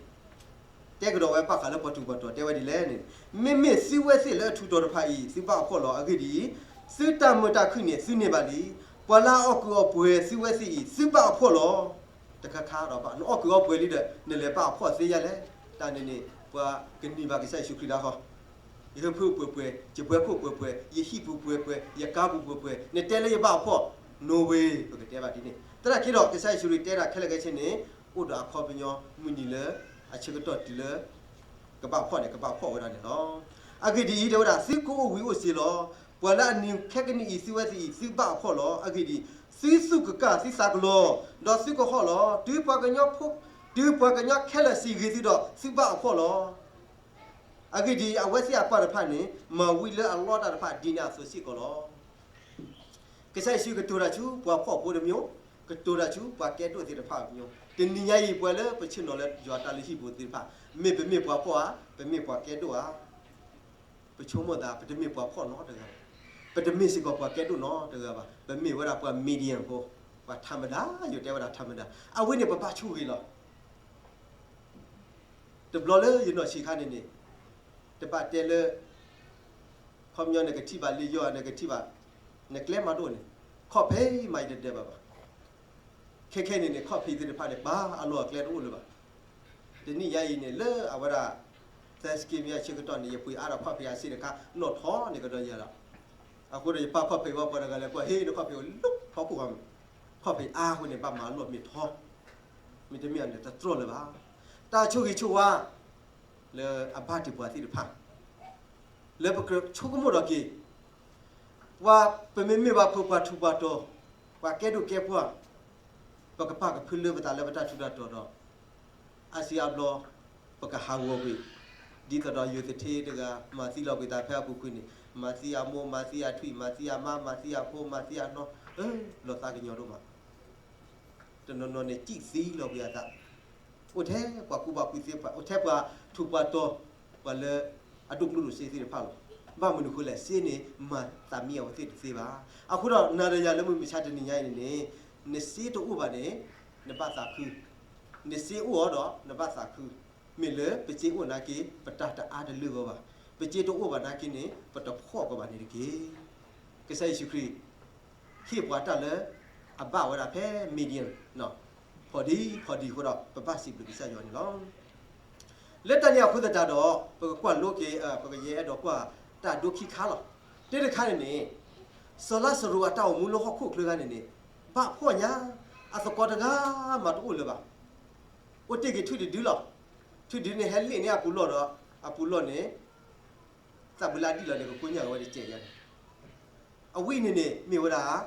တဲကဒီးဝဲဘၣ်ဃးလၢပှၤထူးပှၤတီၤ တဲဝဲဒ်လဲၣ်န့ၣ်, မ့မ့ၢ်သုဝဲသ့ၣ်လၢအထူးတီၤတဖၣ်အံၤ သုဘၣ်အဖှီၣ်လီၤ. အဂ့ၢ်ဒ်အံၤ, သုတၢ်မုာ်တၢ်ခုၣ်န့ၣ် သုန့ၢ်ဘၣ်လံ. ပှၤလၢအအီၣ်ကုးအီပှဲၤသုဝဲသ့ၣ်အံၤ သုဘၣ်အဖှီၣ်လီၤ. တခါခါဒီးဘၣ် နအီၣ်ကုးအီပှဲၤလံဒီး နလဲၤဘၣ်အဖှီၣ်သ့ယဲလဲၣ်. တၢ်န့ၣ်န့ၣ် ပှၤကနံၤဘၣ်ကစၢ်ယ့ၣ်ၡူးခရံာ်ဒၣ်ဃီ. ယဟၢဖၢပှဲၤပှဲၤ, ယဘှဲခိၣ်ပှဲၤပှဲၤ, ယဟံၣ်ပူၤပှဲၤပှဲၤ, ယကါပူၤပှဲၤပှဲၤ, နတဲလၢယဘၣ်အဖှီၣ်, no way ပကတဲဘၣ်ဒ်န့ၣ်. သနာ်က့ဒီး ကစၢ်ယ့ၣ်ၡူးခရံာ်တဲဒၣ်ခဲလၢာ်ခဲဆ့န့ၣ်, အိၣ်ဒီးအခီပညီမုၢ်နံၤလၢ အဆၢကတီၢ်တုၤလၢ ကဘၣ်ဖှီၣ်န့ၣ် ကဘၣ်ဖှီၣ်ဝဲဒၣ်န့ၣ်လီၤ. အဂ့ၢ်ဒ်အံၤ, တဲဝဲဒၣ် သုကအိၣ်ဝံၤအိၣ်စ့လီၤ. ပှၤလၢအနံၤခဲကနံၣ်အံၤ သုဝဲသ့ၣ်အံၤ သုဘၣ်အဖှီၣ်လီၤ. အဂ့ၢ်ဒ်အံၤ, သုသူၣ်ကကၢ်သုသးကလီၤ, ဒီးသုကဟီၣ်လီၤ. တုၤပှၤကညီဖိ, တုၤပှၤကညီခဲလၢာ်စံးဂ့ၤသုဒီး သုဘၣ်အဖှီၣ်လီၤ. အဂ့ၢ်ဒ်အံၤ, အဝဲသ့ၣ်အပၢ်တဖၣ်န့ၣ် မၤဝံၤလၢအလီတၢ်တဖၣ် ဒ်န့ၣ်အသိးစ့ၢ်ကီးလီၤ. ကစၢ်ယ့ၣ်ၡူးကတိၤတၢ်ဆူပှၤဖှီၣ်ဖိတမံၤ, ကတိၤတၢ်ဆူပှၤကဲဒိၣ်သ့ၣ်တဖၣ်တမံၤ. တနံၤညါအံၤ ပှၤလၢပဆ့ၣ်နီၤလၢယွၤတၢ်လုၢ်ဟံၣ်ပူၤသ့ၣ်တဖၣ်, မ့ၢ်ပမ့ၢ်ပှၤဖှီၣ်ဧါ, ပမ့ၢ်ပှၤကဲဒိၣ်ဧါ. ပဆိကမိၣ်သး ပတမ့ၢ်ပှၤဖှီၣ်နီတဂၤဘၣ်, ပတမ့ၢ်စ့ၢ်ကီးပှၤကဲဒိၣ်နီတဂၤဘၣ်, ပမ့ၢ်ဝဲဒၣ်ပှၤ medium ဖိ, ပှၤထးမတၤ, ယတဲဝဲဒၣ်ထးမတၤ, အဝဲန့ၣ်ပဘၣ်ဆိၣ်ဂ့ၤလီၤ. တဘျီလၢယနီၢ်ဆံးခါန့ၣ်န့ၣ်, တဘၣ်တဲလၢ ခီပညီနကထံၣ်ဘၣ်လံယီၢ် နကထံၣ်ဘၣ်, နကျဲမၤတအိၣ်န့ၣ်, ခီၣ်ဖံးမးယတဒၢးဘၣ်ဘၣ်. ခဲခဲန့ၣ်န့ၣ် ခီၣ်ဖံးသ့ၣ်တဖၣ်န့ၣ် ပာ်အလီၢ်အကျဲတအိၣ်လၢၤဘၣ်. တနံၣ်ညါအံၤန့ၣ် လၢအဝဲဒၣ် Thanksgiving အဆၢကတီၢ်န့ၣ် ယပှ့ၤအါထီၣ်ခီၣ်ဖံးအစ့တခါ နီၣ်ထီန့ၣ်ကဒီးယၤလီၤ. အဃိဒီးယပာ်ခီၣ်ဖံးဝဲ ပှၤတဂၤလဲၤကွၢ် ဟ့ၣ်နခီၣ်ဖံးအိၣ်လၢထီခိၣ်ဃီမး, ခီၣ်ဖံးအါအဃိန့ၣ် ဘၣ်မၤအလီၢ်မ့ၢ်ထီ, မ့တမ့ၢ်န့ၣ် တတြီၢ်လၢၤဘၣ်. တၢ်ဆိၣ်ဂ့ၤဆိၣ်ဝါ လၢအဘၣ်တ့ၢ်ပှၤသ့ၣ်တဖၣ် လၢပကဆိကမိၣ်ထီၣ်က့ၤ, ပှၤပမ့မ့ၢ်ပှၤဖိပှၤထူးပှၤတီၤ, ပှၤကဲဒိၣ်ကဲပှၢ်, ပကပာ်ကဖၢလၢပသးလၢပတၢ်ထူးတၢ်တီၤဒီး, အါစုအါဘျီ ပကဟးဂီၤကွံာ်, ဒ်သိးဒီးယိၤသထ့တဂၤ မၤသံလီၤကွံာ်သးဖဲအပူၤကွံာ်န့ၣ်, မၤသံအမိၢ် မၤသံအထွံၣ် မၤသံအမါ မၤသံအဖိ မၤသံအနီၢ်, လီၤသးကညီၤဒိၣ်မး. တနီၤနီၤန့ၣ် စံၣ်သံလီၤကွံာ်အသး, အိၣ်ထဲပှၤကူၣ်ဘၣ်ကူၣ်သ့, အိၣ်ထဲပှၤထူးပှၤတီၤ, ပှၤလၢအဒိၣ်ကျိၣ်ဒိၣ်စ့သ့ၣ်တဖၣ်လီၤ. ဘၣ်မနုၤဃိလဲၣ်, စ့န့ၣ် မၤသးမံအဝဲသ့ၣ်တသ့ဘၣ်. အဃိဒီးနၤဒီးယၤလၢမုၢ်မဆါတနံၤညါအံၤန့ၣ်န့ၣ်, နစ့တအိၣ်ဘၣ်န့ၣ် နဘၣ်သးခု, နစ့အိၣ်အီၤဒီးနဘၣ်သးခု, မ့ၢ်လၢပစ့အိၣ်နာ်က့ ပတၢ်တအါတလၢာ်ဂီၢ်ဘၣ်, ပစ့တအိၣ်ဘၣ်နာ်က့န့ၣ် ပတဖှီၣ်ကီးဘၣ်န့ၣ်တက့ၢ်. ကစၢ်ယ့ၣ်ၡူးခရံာ် ဟ့ၣ်ပှၤတၢ်လၢ အဘၣ်ဝဲဒၣ်ဖဲ medium ဖီဒံဖီဒံအဃိဒီး ပဘၣ်စံးဘျုးကစၢ်ယွၤန့ၣ်လီၤ. လၢတၢ်န့ၣ်အဃိသတးဒီး ပကကွၢ်လိက့ၤ, ပကယဲအဲၣ်ဒိးကွၢ်တၢ်ဒိခံခါလီၤ. တၢ်တခါန့ၣ်န့ၣ်, စီၤလါစရူးအတၢ်အိၣ်မူလၢဟီၣ်ခိၣ်ချၢခါန့ၣ်န့ၣ်, ဘၣ်ဖှီၣ်ညါ, အသကိးတဂၤမးတအိၣ်လၢၤဘၣ်. အိၣ်တ့ၢ်က့ၤထွံၣ်တဒုလီၤ. ထွံၣ်တဒုန့ၣ် ဟဲလ့ၣ်န့ၢ်အပူၤလီၢ်ဒီး, အပူၤလီၢ်န့ၣ် သးပူၤလၢအဒံၣ်လီၤန့ၣ် ကကိညၢ်ဝဲတစဲးညါန့ၣ်, အဝဲန့ၣ်န့ၣ် မ့ၢ်ဝဲဒၣ်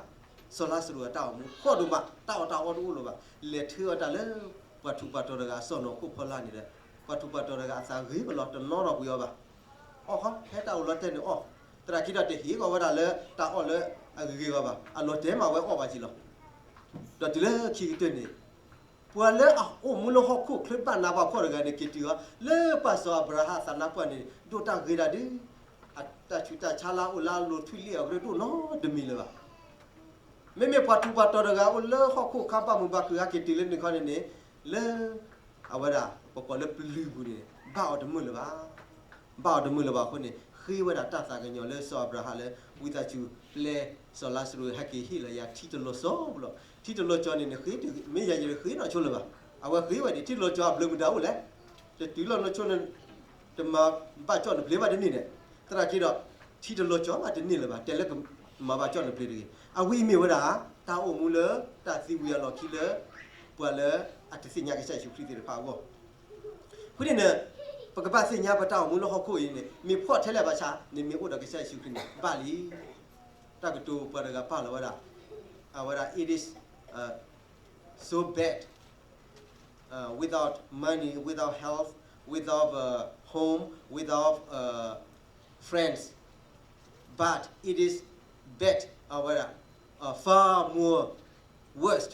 စီၤလါစရူးအတၢ်အိၣ်မူ, ဖှီၣ်ဒိၣ်မး, တၢ်အီၣ်တၢ်အီတအိၣ်လၢၤဘၣ်. လဲၤထုးအီၤတၢ်လၢ ပှၤထူးပှၤတီၤတဂၤအစီၢ်နီၤခိၣ်ဖီလာ်န့ၣ်ဒီး, ပှၤထူးပှၤတီၤတဂၤအသးဂ့ၤဝဲလီၤ, တနီၤထီၣ်ကွံာ်အီၤဘၣ်. အီၣ်ဃီ, ဖဲတၢ်အိၣ်လီၤတဲာ်န့ၣ်အီၣ်, သနာ်က့ဒီးတဟ့ၣ်ဂီၤဝဲဒၣ်လၢတၢ်အီၣ်လၢအဂ့ၤဂ့ၤအီၤဘၣ်, အလီၤတဲာ်မးဝဲအီၣ်ဘၣ်က့ၤလီၤ. ဒီးတုၤလၢခံကတၢၢ်န့ၣ် ပှၤလၢအအိၣ်မူလၢဟီၣ်ခိၣ်ချၢဘၣ်နးဘၣ်ဖှီၣ်တဂၤန့ၣ် က့ၤတုၤအီၤ လၢပၢ်စီၤအၤဘြၤဟၣ်အသးနါပှၢ်န့ၣ် ဒိၣ်တၢ်ဂ့ၤဒၣ်ဒုး, တၢ်ဆူးတၢ်ဆါလၢအအိၣ်လၢအလိၤထွံၣ်လ့ၣ်အီၤကရၢဒိၣ်နီတမံၤလၢၤဘၣ်. မ့မ့ၢ်ပှၤထူးပှၤတီၤတဂၤအိၣ်လၢဟီၣ်ခိၣ်ခါဘၣ်မုာ်ဘၣ်ခုၣ်ဟဲက့ၤတုၤလၢန့ၣ်ခီန့ၣ်န့ၣ်, လၢ အဝဲဒၣ် ပကိးလၢပျုၤပူၤန့ၣ် ဘၣ်အီၤတမုာ်လၢၤဘၣ်. ဘၣ်အီၤတမုာ်လၢၤဘၣ်အဃိန့ၣ် ဃ့ဝဲဒၣ်တၢ်သးကညီၤလၢစီၤအၤဘြၤဟၣ်လၢ ဝံသးစူၤပျဲစီၤလါစရူးဟဲက့ၤဟ့ၣ်လီၤယၤထံတလီၤစီၤပူၤလီၤ. ထံတလီၤစီၤန့ၣ်န့ၣ် ဃ့တမ့ၢ်ယၤယတဃ့နီၢ်ဆိလၢၤဘၣ်. အဝဲဃ့ဝဲန့ၣ် ထံတလီၤစီၤအဘျုးမတၤအိၣ်လဲၣ်. တတုၤလီၤနီၢ်ဆိန့ၣ် တမၤဘၣ်ကၠီၣ်နပျ့ၤဘၣ်တန့ၢ်န့ၣ်, သနာ်က့ဒီး ထံတလီၤစီၤဘၣ်တန့ၢ်လၢၤဘၣ် တဲလၢကမၤဘၣ်ကၠီၣ်နပျ့ၤတဂ့ၤ. အဝဲအံၤမ့ၢ်ဝဲဒၣ် တၢ်အိၣ်မူလၢတၢ်သံဝံၤအလီၢ်ခံလၢ ပှၤလၢအတသ့ၣ်ညါကစၢ်ယ့ၣ်ၡူးခရံာ်သ့ၣ်တဖၣ်အဂီၢ် အဃိန့ၣ်န့ၣ် ပကဘၣ်သ့ၣ်ညါပတၢ်အိၣ်မူလၢဟီၣ်ခိၣ်အံၤန့ၣ် မ့ၢ်ဖှီၣ်ထဲလဲၣ်ဘၣ်ဆၣ် နမ့ၢ်အိၣ်ဒီးကစၢ်ယ့ၣ်ၡူးခရံာ်န့ၣ် ဘၣ်လံ. တၢ်ကတိၤပှၤတဂၤပာ်လီၤဝဲဒၣ်, အဝဲဒၣ် it is, uh, so bad, uh, without money, without health, without, uh, home, without, uh, friends, but it is bad, အဝဲဒၣ် uh, far more worst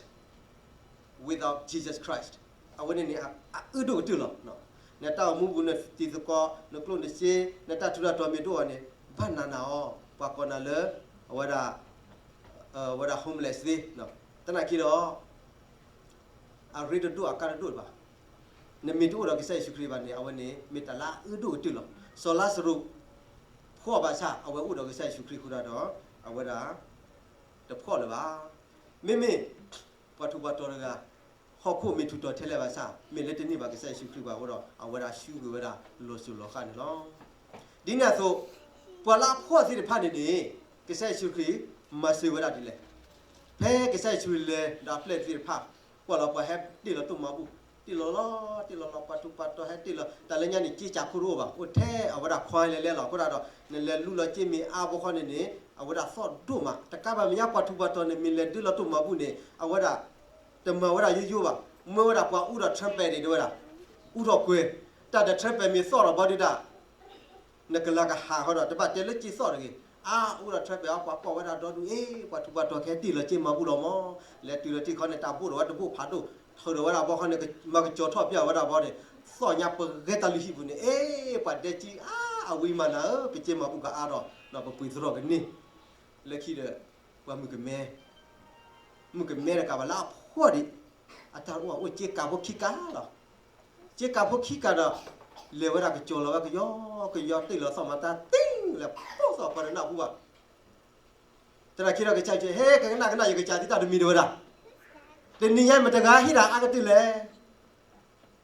without Jesus Christ. အဝဲန့ၣ်န့ၣ် အအၢဒိၣ်ကတၢၢ်လီၤ. နတၢ်အိၣ်မူပူၤ နတံၤသကိး နကျိၣ်နစ့ နတၢ်ထူးတၢ်တီၤမ့ၢ်ဒိၣ်အီၤန့ၣ် ဘၣ်နးနးအီၤ ပှၤကိးနၤလၢ အဝဲဒၣ် အဝဲဒၣ် homeless သ့. သနာ်က့ဒီး အရ့တဒိၣ်အကါတဒိၣ်ဘၣ်. နမ့ၢ်တအိၣ်ဒီးကစၢ်ယ့ၣ်ၡူးခရံာ်ဘၣ်န့ၣ် အဝဲန့ၣ် မ့ၢ်တၢ်လၢအအၢဒိၣ်ကတၢၢ်လီၤ. စီၤလါစရူး ဖှီၣ်ဘၣ်ဆၣ် အဝဲအိၣ်ဒီးကစၢ်ယ့ၣ်ၡူးခရံာ်အဃိဒီး အဝဲဒၣ် တဖှီၣ်လၢၤဘၣ်. မ့မ့ၢ် ပှၤထူးပှၤတီၤတဂၤ ဟီၣ်ခိၣ်မ့ၢ်ထူးတီၤထဲလဲၣ်ဘၣ်ဆၣ် မ့ၢ်လၢတန့ၢ်ဘၣ်ကစၢ်ယ့ၣ်ၡူးခရံာ်ဘၣ်အဃိဒီး အဝဲဒၣ်ဆူဂ့ၤဝဲဒၣ်လီၤစိၤလီၤဃၣ်န့ၣ်လီၤ. ဒ်န့ၣ်အသိး, ပှၤလၢအဖှီၣ်သ့ၣ်တဖၣ်န့ၣ်န့ၣ်, ကစၢ်ယ့ၣ်ၡူးခရံာ်မၤစၢၤဝဲဒၣ်ဒ်လဲၣ်. ဖဲကစၢ်ယ့ၣ်ၡူးခရံာ်လဲၤဒီးအပျဲၢ်သ့ၣ်တဖၣ်, ကွၢ်လီၤပှၤဟဲတ့ၢ်လီၤတိၢ်မၤဘူၣ်, တ့ၢ်လီၤလီၤ, တ့ၢ်လီၤလီၤ, ပှၤထူးပှၤတီၤဟဲတ့ၢ်လီၤ, တၢ်လၢညါန့ၣ် က့ကၠးခိၣ်တအိၣ်ဘၣ်, အိၣ်ထဲအဝဲဒၣ်ခွါလဲၤလဲၤလီၤ. အဃိဒၣ်ဒီး နလဲၤလူလီၤက့မ့ၢ်အါဘိဃီန့ၣ်န့ၣ်, အဝဲဒၣ်သီၣ်ဒိၣ်မး, တကးဘၣ်မဲာ်ညါပှၤထူးပှၤတီၤန့ၣ် မ့ၢ်လဲၤဒုးလီၤတိၢ်မၤဘူၣ်န့ၣ် အဝဲဒၣ် တမၤဝဲဒၣ်ယိယိဘၣ်, မၢဝဲဒၣ်ပှၤအူဒီး trumpet န့ၣ် တဲဝဲဒၣ်, အူထီၣ်ကွဲၤ, တၢ်ဒီး trumpet မ့ၢ်သီၣ်ထီၣ်ဘီဒုဒၣ် နကလၤကဟးဃီဒီး တဘၣ်တဲလၢက့သီၣ်တဂ့ၤ, အါအူဒီး trumpet အီၤ ပှၤကွၢ်ဝဲဒၣ်ဒီဒူၣ်, အ့ ပှၤထူးပှၤတီၤကဟဲတ့ၢ်လီၤက့မၤဘူၣ်လီၤမး, လဲၤတုၤလီၤတ့ၢ်ခီန့ၣ် တၢ်ဘိၣ်ထီၣ်ဝဲတဘိၣ်ဖးဒိၣ်, ထုးထီၣ်ဝဲဒၣ်ဘီဃီန့ၣ် မၤကစီၤထီၣ်ပျၢ်ဝဲဒၣ်ဘီန့ၣ်, သီၣ်ညါပဂဲၤတၢ်လုၢ်ဟံၣ်ပူၤန့ၣ်, အ့ ပှၤဒဲကံအါ, အဝံမၤနၤဧၢ, ပက့မၤဘူၣ်ကအါဒီး ပပှ့ၤသရီၣ်ကန့ၢ်, လၢခံဒီး ပှၤမုၣ်ကမဲ မုၣ်ကမဲတကးဘၣ်လၢအဖှီၣ်ဒံး, အတၢ်အိၣ်အိၣ်က့ကးဖိခံကးလီၤ. က့ကးဖိခံကးဒီး လဲၤဝဲဒၣ်ကစီၤလီၤဝဲကယီ, ကယီတ့ၢ်လီၤသီၣ်မၤတၢ်တ့ၢ်လဲၤပိၢ်သီၣ်ပှၤတနၢ်ဟူဘၣ်. သနာ်က့ဒီးကစၢ်ယ့ၣ်ၡူး ဟဲကကနၣ်ကနၣ် ယကစၢ်သုတၢ်တမံၤတဲဝဲဒၣ်, တနံၤညါမတၤတဂၤဟ့ၣ်တၢ်အါကတၢၢ်လဲၣ်.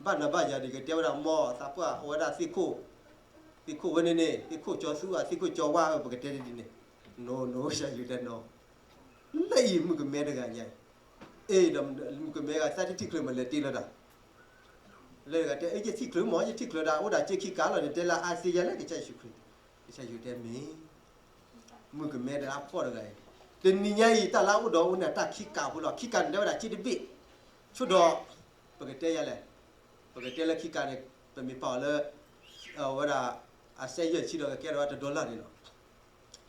ဘၣ်နၤဘၣ်ယၤဒ်ကတဲဝဲဒၣ် မ်သးပှၢ်အိၣ်ဝဲဒၣ်သ့ၣ်ခိၣ်, သ့ၣ်ခိၣ်ဝဲန့ၣ်န့ၣ် သ့ၣ်ခိၣ်ကၠီၤသူဧါ သ့ၣ်ခိၣ်ကၠီၤဝါဧါ ပကတဲဒ်န့ၣ်, နီၢ်နီၢ် ကစၢ်ယ့ၣ်ၡူးတဲနီၢ်, လၢအံၤမုၣ်ကမဲတဂၤညါ, အ့ဒီးမုၣ်ကမဲဂၤသးတထံၣ်ချုးမးလဲၤတ့ၢ်လီၤတၢ်, လၢတဂၤတဲ အ့ ယထံၣ်ချုးမး ယထံၣ်ချုးဒၣ် အိၣ်ဒၣ်က့ခံကးလီၤန့ၣ် တဲလၢအါသ့ယၤလဲၣ် ကစၢ်ယ့ၣ်ၡူးခရံာ်, ကစၢ်ယ့ၣ်ၡူးတဲမ့ၢ် မုၣ်ကမဲတဂၤဖှီၣ်တဂၤအံၤ, တနံၤညါအံၤ တၢ်လၢအအိၣ်ဒီးအိၣ်န့ၣ် တၢ်ခံကးဖိလီၤ. ခံကးန့ၣ် တဲဝဲဒၣ်က့တဘ့ၣ်, ဆိဒီး ပကတဲယၤလဲၣ်, ပကတဲလၢခံကးန့ၣ် ပမ့ၢ်ပာ်အီၤလၢ အဝဲဒၣ် အစဲးယဲၢ်ဆံဒီး ကကဲထီၣ်ဝဲတဒီလၢ်န့ၣ်လီၤ.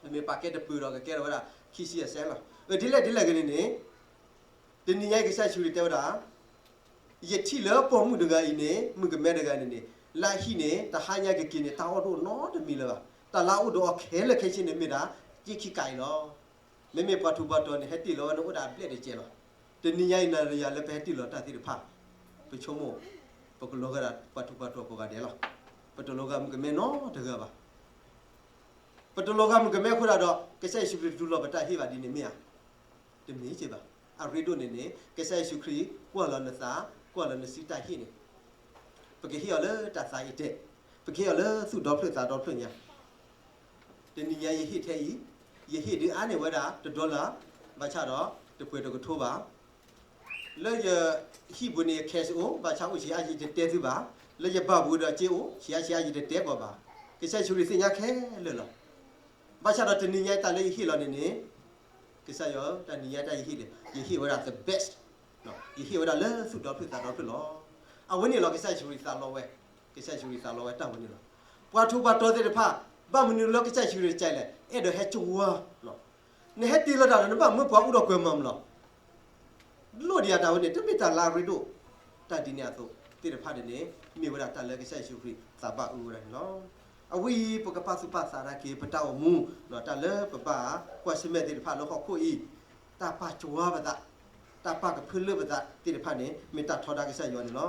ပမ့ၢ်ပာ်ကဲတပၢၤဒီး ကကဲထီၣ်ဝဲဒၣ် ခံဆံအစဲးလီၤ. အဒ်လဲၣ်ဒ်လဲၣ်ဂ့ၤန့ၣ်န့ၣ်, တနံၤညါအံၤ ကစၢ်ယ့ၣ်ၡူးခရံာ်တဲဝဲဒၣ် ယထံၣ်လၢပိာ်မုၣ်တဂၤအံၤန့ၣ် မုၣ်ကမဲတဂၤန့ၣ်န့ၣ် လၢအဟံၣ်န့ၣ် တဟါညါကက့ၤန့ၣ် တၢ်အီၣ်တအိၣ်နီတမံၤလၢၤဘၣ်. တၢ်လၢအအိၣ်ဒီးအီၤခဲလၢာ်ခဲဆ့န့ၣ်မ့ၢ်ဒၣ် က့ခံကးအံၤလီၤ. မ့မ့ၢ်ပှၤထူးပှၤတီၤန့ၣ် ဟဲတ့ၢ်လီၤဝဲန့ၣ် အိၣ်ဒၣ်အဘျဲၣ်တကဲးလီၤ. တနံၤညါအံၤ နၤဒီးယၤလၢပဟဲတ့ၢ်လီၤတၢ်သ့ၣ်တဖၣ် ပဆိကမိၣ် ပကလီၤဂာ်ဒၣ်ပှၤထူးပှၤတီၤကိးဂၤဒဲးလီၤ. ပတလီၤဂာ်မုၣ်ကမဲနီတဂၤဘၣ်. ပတလီၤဂာ်မုၣ်ကမဲအဃိဒၣ်ဒီး ကစၢ်ယ့ၣ်ၡူးခရံာ်တတူၢ်လိာ်ပတၢ်ဟ့ၣ်ဘၣ်ဒ်န့ၣ်မ့ၢ်ဧါ. တမ့ၢ်က့ဘၣ်. အရ့ဒိၣ်န့ၣ်န့ၣ် ကစၢ်ယ့ၣ်ၡူးခရံာ်ကွၢ်လီၤနသး, ကွၢ်လီၤနစုတၢ်ဟ့ၣ်န့ၣ်, ပကဟ့ၣ်အီၤလၢတၢ်သးအံၤတဲာ်, ပကဟ့ၣ်အီၤလၢသူၣ်ဒီဖျၢၣ်သးဒီဖျၢၣ်ညါ. တနံၤညါယဟ့ၣ်ထဲအံၤ, ယဟ့ၣ်ဒုးအါန့ၢ်ဝဲဒၣ်တဒီလၢ်, ဘၣ်ဆၣ်ဒီး တပှဲၤတကထိဘၣ်. လၢယဟံၣ်ပူၤန့ၣ် cash အိၣ်, ဘၣ်ဆၣ်အိၣ်ဆံးအါယတတဲသုဘၣ်. လၢယဘၣ်ပူၤဒီးစ့အိၣ်, ဆံးအါဆံးအါယတတဲကီးဘၣ်. ကစၢ်ယ့ၣ်ၡူးခရံာ်သ့ၣ်ညါခဲလၢာ်လီၤ. ဘၣ်ဆၣ်ဒီးတနံၤညါတၢ်လၢယဟ့ၣ်လီၤန့ၣ်န့ၣ် ကစၢ်ယွၤ တနံၤညါတၢ်ယဟ့ၣ်န့ၣ် ယဟ့ၣ်ဝဲဒၣ် the best, ယဟ့ၣ်ဝဲဒၣ်လၢသူၣ်ဒီဖျၢၣ်သးဒီဖျၢၣ်လီၤ. အဝဲန့ၣ်လီၤ ကစၢ်ယ့ၣ်ၡူးခရံာ်သးလီဝဲ, ကစၢ်ယ့ၣ်ၡူးခရံာ်သးလီဝဲတၢ်ဝဲန့ၣ်လီၤ. ပှၤထူးပှၤတီၤသ့ၣ်တဖၣ် ဘၣ်မနုၤလၢကစၢ်ယ့ၣ်ၡူးခရံာ်တကဲလဲၣ်, အဲၣ်ဒိးဟဲကဝါ, နဟဲတ့ၢ်လီၤတၢ်ဒီး နဘၣ်မၢပှၤအူဒီးကွဲၤမၤမးလီၤ. လိၣ်ဒံးယၤတၢ်ဝဲန့ၣ် တမ့ၢ်တၢ်လၢအရ့ဒိၣ်, တၢ်ဒ်န့ၣ်အသိးသ့ၣ်တဖၣ်န့ၣ်န့ၣ် မ့ၢ်ဝဲဒၣ်တၢ်လၢကစၢ်ယ့ၣ်ၡူးခရံာ်သးဘၣ်အၢဝဲဒၣ်န့ၣ်လီၤ. အဝဲအံၤ ပကပာ်သူၣ်ပာ်သးဒၣ်က့ၤပတၢ်အိၣ်မူ, တၢ်လၢပဘၣ်ကွၢ်ဆၢၣ်မဲာ်သ့ၣ်တဖၣ်လၢဟီၣ်ခိၣ်အံၤ, တၢ်ပာ်ကဝါပသး, တၢ်ပာ်ကဖၢလၢပသးသ့ၣ်တဖၣ်န့ၣ် မ့ၢ်တၢ်ထီဒါကစၢ်ယွၤန့ၣ်လီၤ.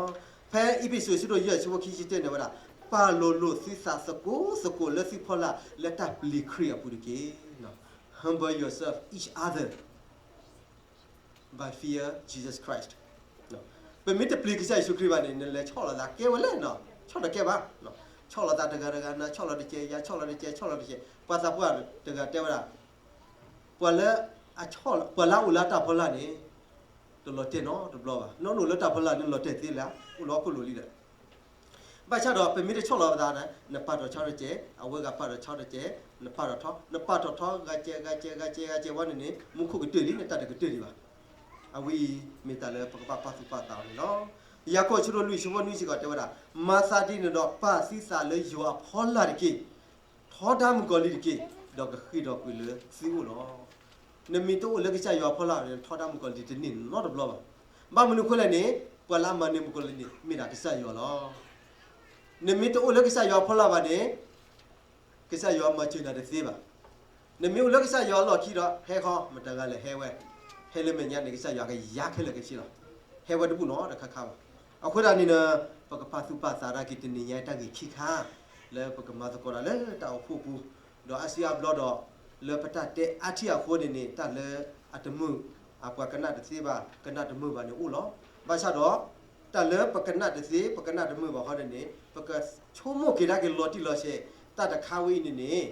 ဖဲအ့းဖ့းစူး အဆၢဒိၣ်ယဲၢ် အဆၢဖိခံဆံတၢန့ၣ်ဝဲဒၣ်, ပာ်လိၤလိၤသုသးသကိးသကိးလၢသုဖီလာ် လၢတၢ်ပျံၤခရံာ်အပူၤတက့ၢ်. Humble yourself each other by fear Jesus Christ. ပမ့ၢ်တပျံၤကစၢ်ယ့ၣ်ၡူးခရံာ်ဘၣ်န့ၣ် နလဲၤဆီၣ်လီၤသးကဲဝဲလဲၣ်နီၤ, ဆီၣ်တကဲဘၣ်. ဆီၣ်လီၤသးတဂၤတဂၤ နဆီၣ်လီၤတကဲး ယၤဆီၣ်လီၤတကဲး ဆီၣ်လီၤတကဲး. ပှၤသးပှၢ်တဂၤတဲဝဲဒၣ်, ပှၤလၢ ပှၤလၢအအိၣ်လၢအတၢ်ဖီလာ်န့ၣ် တလီၤတဲာ်နီတဘျီဘၣ်. နအိၣ်လၢတၢ်ဖီလာ်န့ၣ် လီၤတဲာ်သ့လၢ အိၣ်လၢဟီၣ်ခိၣ်လိၤလံဒီး ဘၣ်ဆၣ်ဒီး ပမ့ၢ်တဆီၣ်လီၤပသးန့ၣ် နပာ်ထီၣ်ဆီတကဲး, အဝဲဂၤပာ်ထီၣ်ဆီတကဲး, နပာ်ထီၣ်ထီ, နပာ်ထီၣ်ထီ ဂၤကဲး ဂၤကဲး ဂၤကဲး ဂၤကဲးဝဲန့ၣ်န့ၣ် မူခိၣ်ကတၢၢ်လံ နတၢ်တကတၢၢ်လံဘၣ်. အဝဲအံၤ မ့ၢ်တၢ်လၢပကဘၣ်ပာ်သူၣ်ပာ်သးအီၤန့ၣ်လီၤ. ယၤကိာ် အဆၢဒိၣ်လွံၢ် အဆၢဖိနွံစ့ၢ်ကီးတဲဝဲဒၣ်, မၤသးဒ်န့ၣ်ဒီး ပာ်သုသးလၢယွၤအဖီလာ်တက့ၢ်. ထီဒါမုၣ်ကီၤလံၢ်တက့ၢ်, ဒီးကဃ့ၢ်ဒီးကွံာ်လၢသုအိၣ်လီၤ. နမ့ၢ်တအိၣ်လၢကစၢ်ယွၤအဖီလာ်န့ၣ် ထီဒါမုၣ်ကီၤလံၢ်တန့ၢ်နီတဘျီဘၣ်. ဘၣ်မနုၤအဃိလဲၣ်န့ၣ် ပှၤလၢအမၤန့ၢ်မုၣ်ကီၤလံၢ်န့ၣ် မ့ၢ်ဒၣ်ကစၢ်ယွၤလီၤ. နမ့ၢ်တအိၣ်လၢကစၢ်ယွၤအဖီလာ်ဘၣ်န့ၣ် ကစၢ်ယွၤမၤစၢၤနၤတသ့ဘၣ်. နမ့ၢ်အိၣ်လၢကစၢ်ယွၤအလီၢ်ခံဒီး ဟဲခီ မတၤဂၤလဲၣ်ဟဲဝဲ, ဟဲလၢမဲာ်ညါန့ၣ် ကစၢ်ယွၤကယၤခဲလၢာ်ခဲဆ့လီၤ. ဟဲဝဲတဘူၣ်နီတခါခါဘၣ်. အဃိသတးန့ၣ်ဒီး ပကပာ်သူၣ်ပာ်သးဒၣ်က့ၤတနံၤညါတၢ်ဂ့ၢ်ခံခါ လၢပကမၤသကိးတၢ်လၢတၢ်အိၣ်ဖှိၣ်ပူၤ, ဒီးအါစုအါဘျီဒီး လၢပတၢ်တဲအါထံၣ်အဃိန့ၣ်န့ၣ် တၢ်လၢအတမုာ် အပှၤကနၣ်တသ့ဘၣ် ကနၣ်တမုာ်ဘၣ်န့ၣ်အိၣ်လီၤ. ဘၣ်ဆၣ်ဒီး တၢ်လၢပကနၣ်တသ့ ပကနၣ်တမုာ်ဘၣ်ဃီန့ၣ်န့ၣ် ပကဆိကမိၣ်က့ၤဒၣ်က့ၤလီၤတံၢ်လီၤဆဲး တၢ်တခါဝဲအံၤန့ၣ်န့ၣ်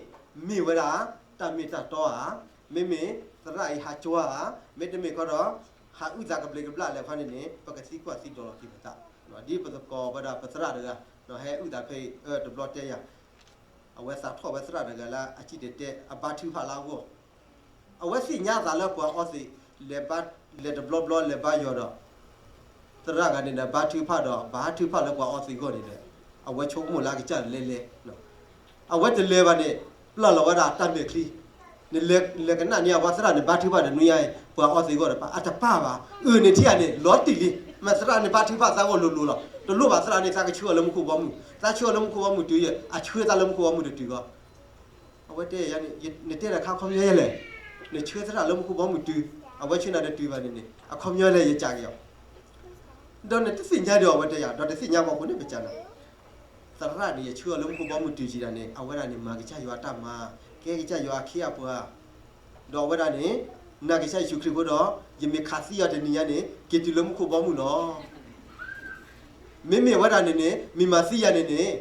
မ့ၢ်ဝဲဒၣ် တၢ်မ့ၢ်တၢ်တီဧါ, မ့မ့ၢ်သရၣ်အံၤဟးကွၢ်ဧါ, မ့တမ့ၢ်ကီဒီး ဟးအုၣ်သးကဘျံးကဘျၣ်လဲၣ်ခီန့ၣ်န့ၣ် ပကသံကွၢ်သံဒိးလီၤက့ၤပသး, ဒ်ပသကိးဝဲဒၣ်ပသရၣ်တဂၤ ဟဲအုၣ်သးဖဲအံၤ တဘျီတဲယၤ အဝဲသးထီၣ်ဝဲသရၣ်တဂၤလၢအစံၣ်တဲၤတဲ အဘါထုကဖၣ်လၢအဂီၢ် အဝဲသ့ၣ်ညါသးလၢပှၤအီသံး လဲၤတဘျီဘျီလဲၤဘါယွၤဒီး သရၣ်ဂၤန့ၣ်ဒီး ဘါထုကဖၣ်ဒီး ဘါထုကဖၣ်လၢပှၤအီသံးအဂီၢ်န့ၣ်ဒီး အဝဲဆိကမိၣ်လၢအကစၢ်လဲၤလဲၤ အဝဲတလဲၤဘၣ်န့ၣ် ပျၢ်လီၤဝဲဒၣ်တၢ်မဲာ်ချံ နလဲၤကနၣ်န့ၢ်အဝဲသရၣ်န့ၣ် ဘါထုကဖၣ်ဒီးနွံညါအံၤ ပှၤအီသံးအဂီၢ်ဒီး အတပၢ်ဘၣ် အၢၣ်န့ၣ်ထံၣ်ဧါန့ၣ် လီၤတံၢ်လံ မ့ၢ်သရၣ်န့ၣ်ဘါထုကဖၣ်သးဂီၢ်လိၤလိၤလီၤ တလိၣ်ဘၣ်သရၣ်န့ၣ် သးကဆှၢအီၤလၢမူခိၣ်ဘီမုၢ် သးဆှၢအီၤလၢမူခိၣ်ဘီမုၢ်တုၤယဲၢ် အဆှၢသးလၢမူခိၣ်ဘီမုၢ်တတုၤဂီၢ် အဝဲတဲယၤန့ၣ် နတဲတၢ်ခါခီပညီယဲလဲၣ်, နဆှၢသရၣ်လၢမူခိၣ်ဘီမုၢ်တုၤ အဝဲဆှၢနၤတတုၤဘၣ်န့ၣ်န့ၣ် အခီပညီလဲၣ်ယကးက့ၤအီၤ, ဒီးနတသ့ၣ်ညါဒီးအဝဲတဲယၤ ဒီးတသ့ၣ်ညါဘၣ်အဃိန့ၣ် ပကးနၤ, သရၣ်န့ၣ် ယဆှၢအီၤလၢမူခိၣ်ဘီမုၢ်တုၤကံၤဒၣ်န့ၣ် အဝဲဒၣ်န့ၣ် မၤကစၢ်ယွၤအတၢ်မၤ ကဲကစၢ်ယွၤအခ့အပှၤ, ဒီးအဝဲဒၣ်န့ၣ် နာ်ကစၢ်ယ့ၣ်ၡူးခရံာ်အဃိဒီး ယမ့ၢ်ခးသံအီၤတနံၤညါန့ၣ် က့ၤတုၤလၢမူခိၣ်ဘီမုၢ်လီၤ. မ့မ့ၢ်ဝဲဒၣ်န့ၣ်န့ၣ် မ့ၢ်မၤသံယၤန့ၣ်န့ၣ်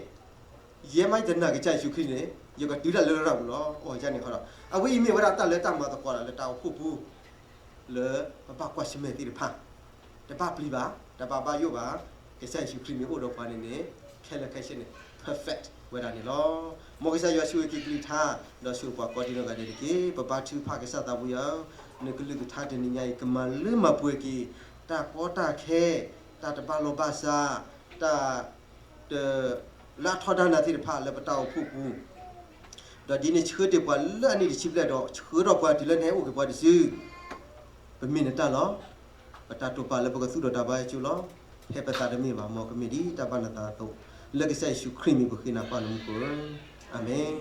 ယဲမးယတနာ်ကစၢ်ယ့ၣ်ၡူးခရံာ်န့ၣ် ယကတုၤတၢ်လၢရၢၢ်ပူၤလီၤ. အီၤယၤန့ၣ်ဃီဒီး အဝဲအံၤမ့ၢ်ဝဲဒၣ်တၢ်လၢတၢ်မၤသကိးတၢ်လၢတၢ်အိၣ်ဖှိၣ်ပူၤ လၢပဘၣ်ကွၢ်ဆၢၣ်မဲာ်သ့ၣ်တဖၣ် တဘၣ်ပျံၤဘၣ် တဘၣ်ဘၣ်ယိၣ်ဘၣ် ကစၢ်ယ့ၣ်ၡူးခရံာ်မ့ၢ်အိၣ်ဒီးပှၤန့ၣ်န့ၣ် ခဲလၢာ်ခဲဆ့န့ၣ် perfect ဝဲဒၣ်န့ၣ်လီၤ. မ်ကစၢ်ယွၤဆိၣ်ဂ့ၤက့ၤကလုၢ်ကထါ ဒီးဆိၣ်ဂ့ၤပှၤကိးဒံနီၢ်ဂၤဒဲးတက့ၢ်. ပဘါထုကဖၣ်ကစၢ်သးပူၤယၤဧၢ, နကလုၢ်ကထါတနံၤညါအံၤ ကမၤလၢမၤပှဲၤက့ၤ တၢ်ကီတၢ်ခဲ တၢ်တဘၣ်လိာ်ဘၣ်စး တၢ် တ လၢအထီဒါနၤသ့ၣ်တဖၣ်လၢပတၢ်အိၣ်ဖှိၣ်ပူၤ, ဒီးဒ်နဆှၢတ့ၢ်ပှၤလၢအနံၣ်တဆံဘျဲၣ်ဒီး ဆှၢထီၣ်ပှၤတုၤလၢနဟဲအိၣ်က့ၤပှၤတစု, ပမ့ၢ်နတၢ်လီၤ. ပတၢ်တိာ်ပာ်လၢပကသူၣ်ထီၣ်တၢ်ဘါယွၤကၠိလီၤ. ဖဲပသးတမ့ၢ်ဘၣ် မ်ကမ့ၢ်ဒ်တၢ်ဘၣ်နသးအသိး, လၢကစၢ်ယ့ၣ်ၡူးခရံာ်မံၤပဃ့နၤပၢ်လၢမူခိၣ်ဧၢ, အၤမ့ၣ်.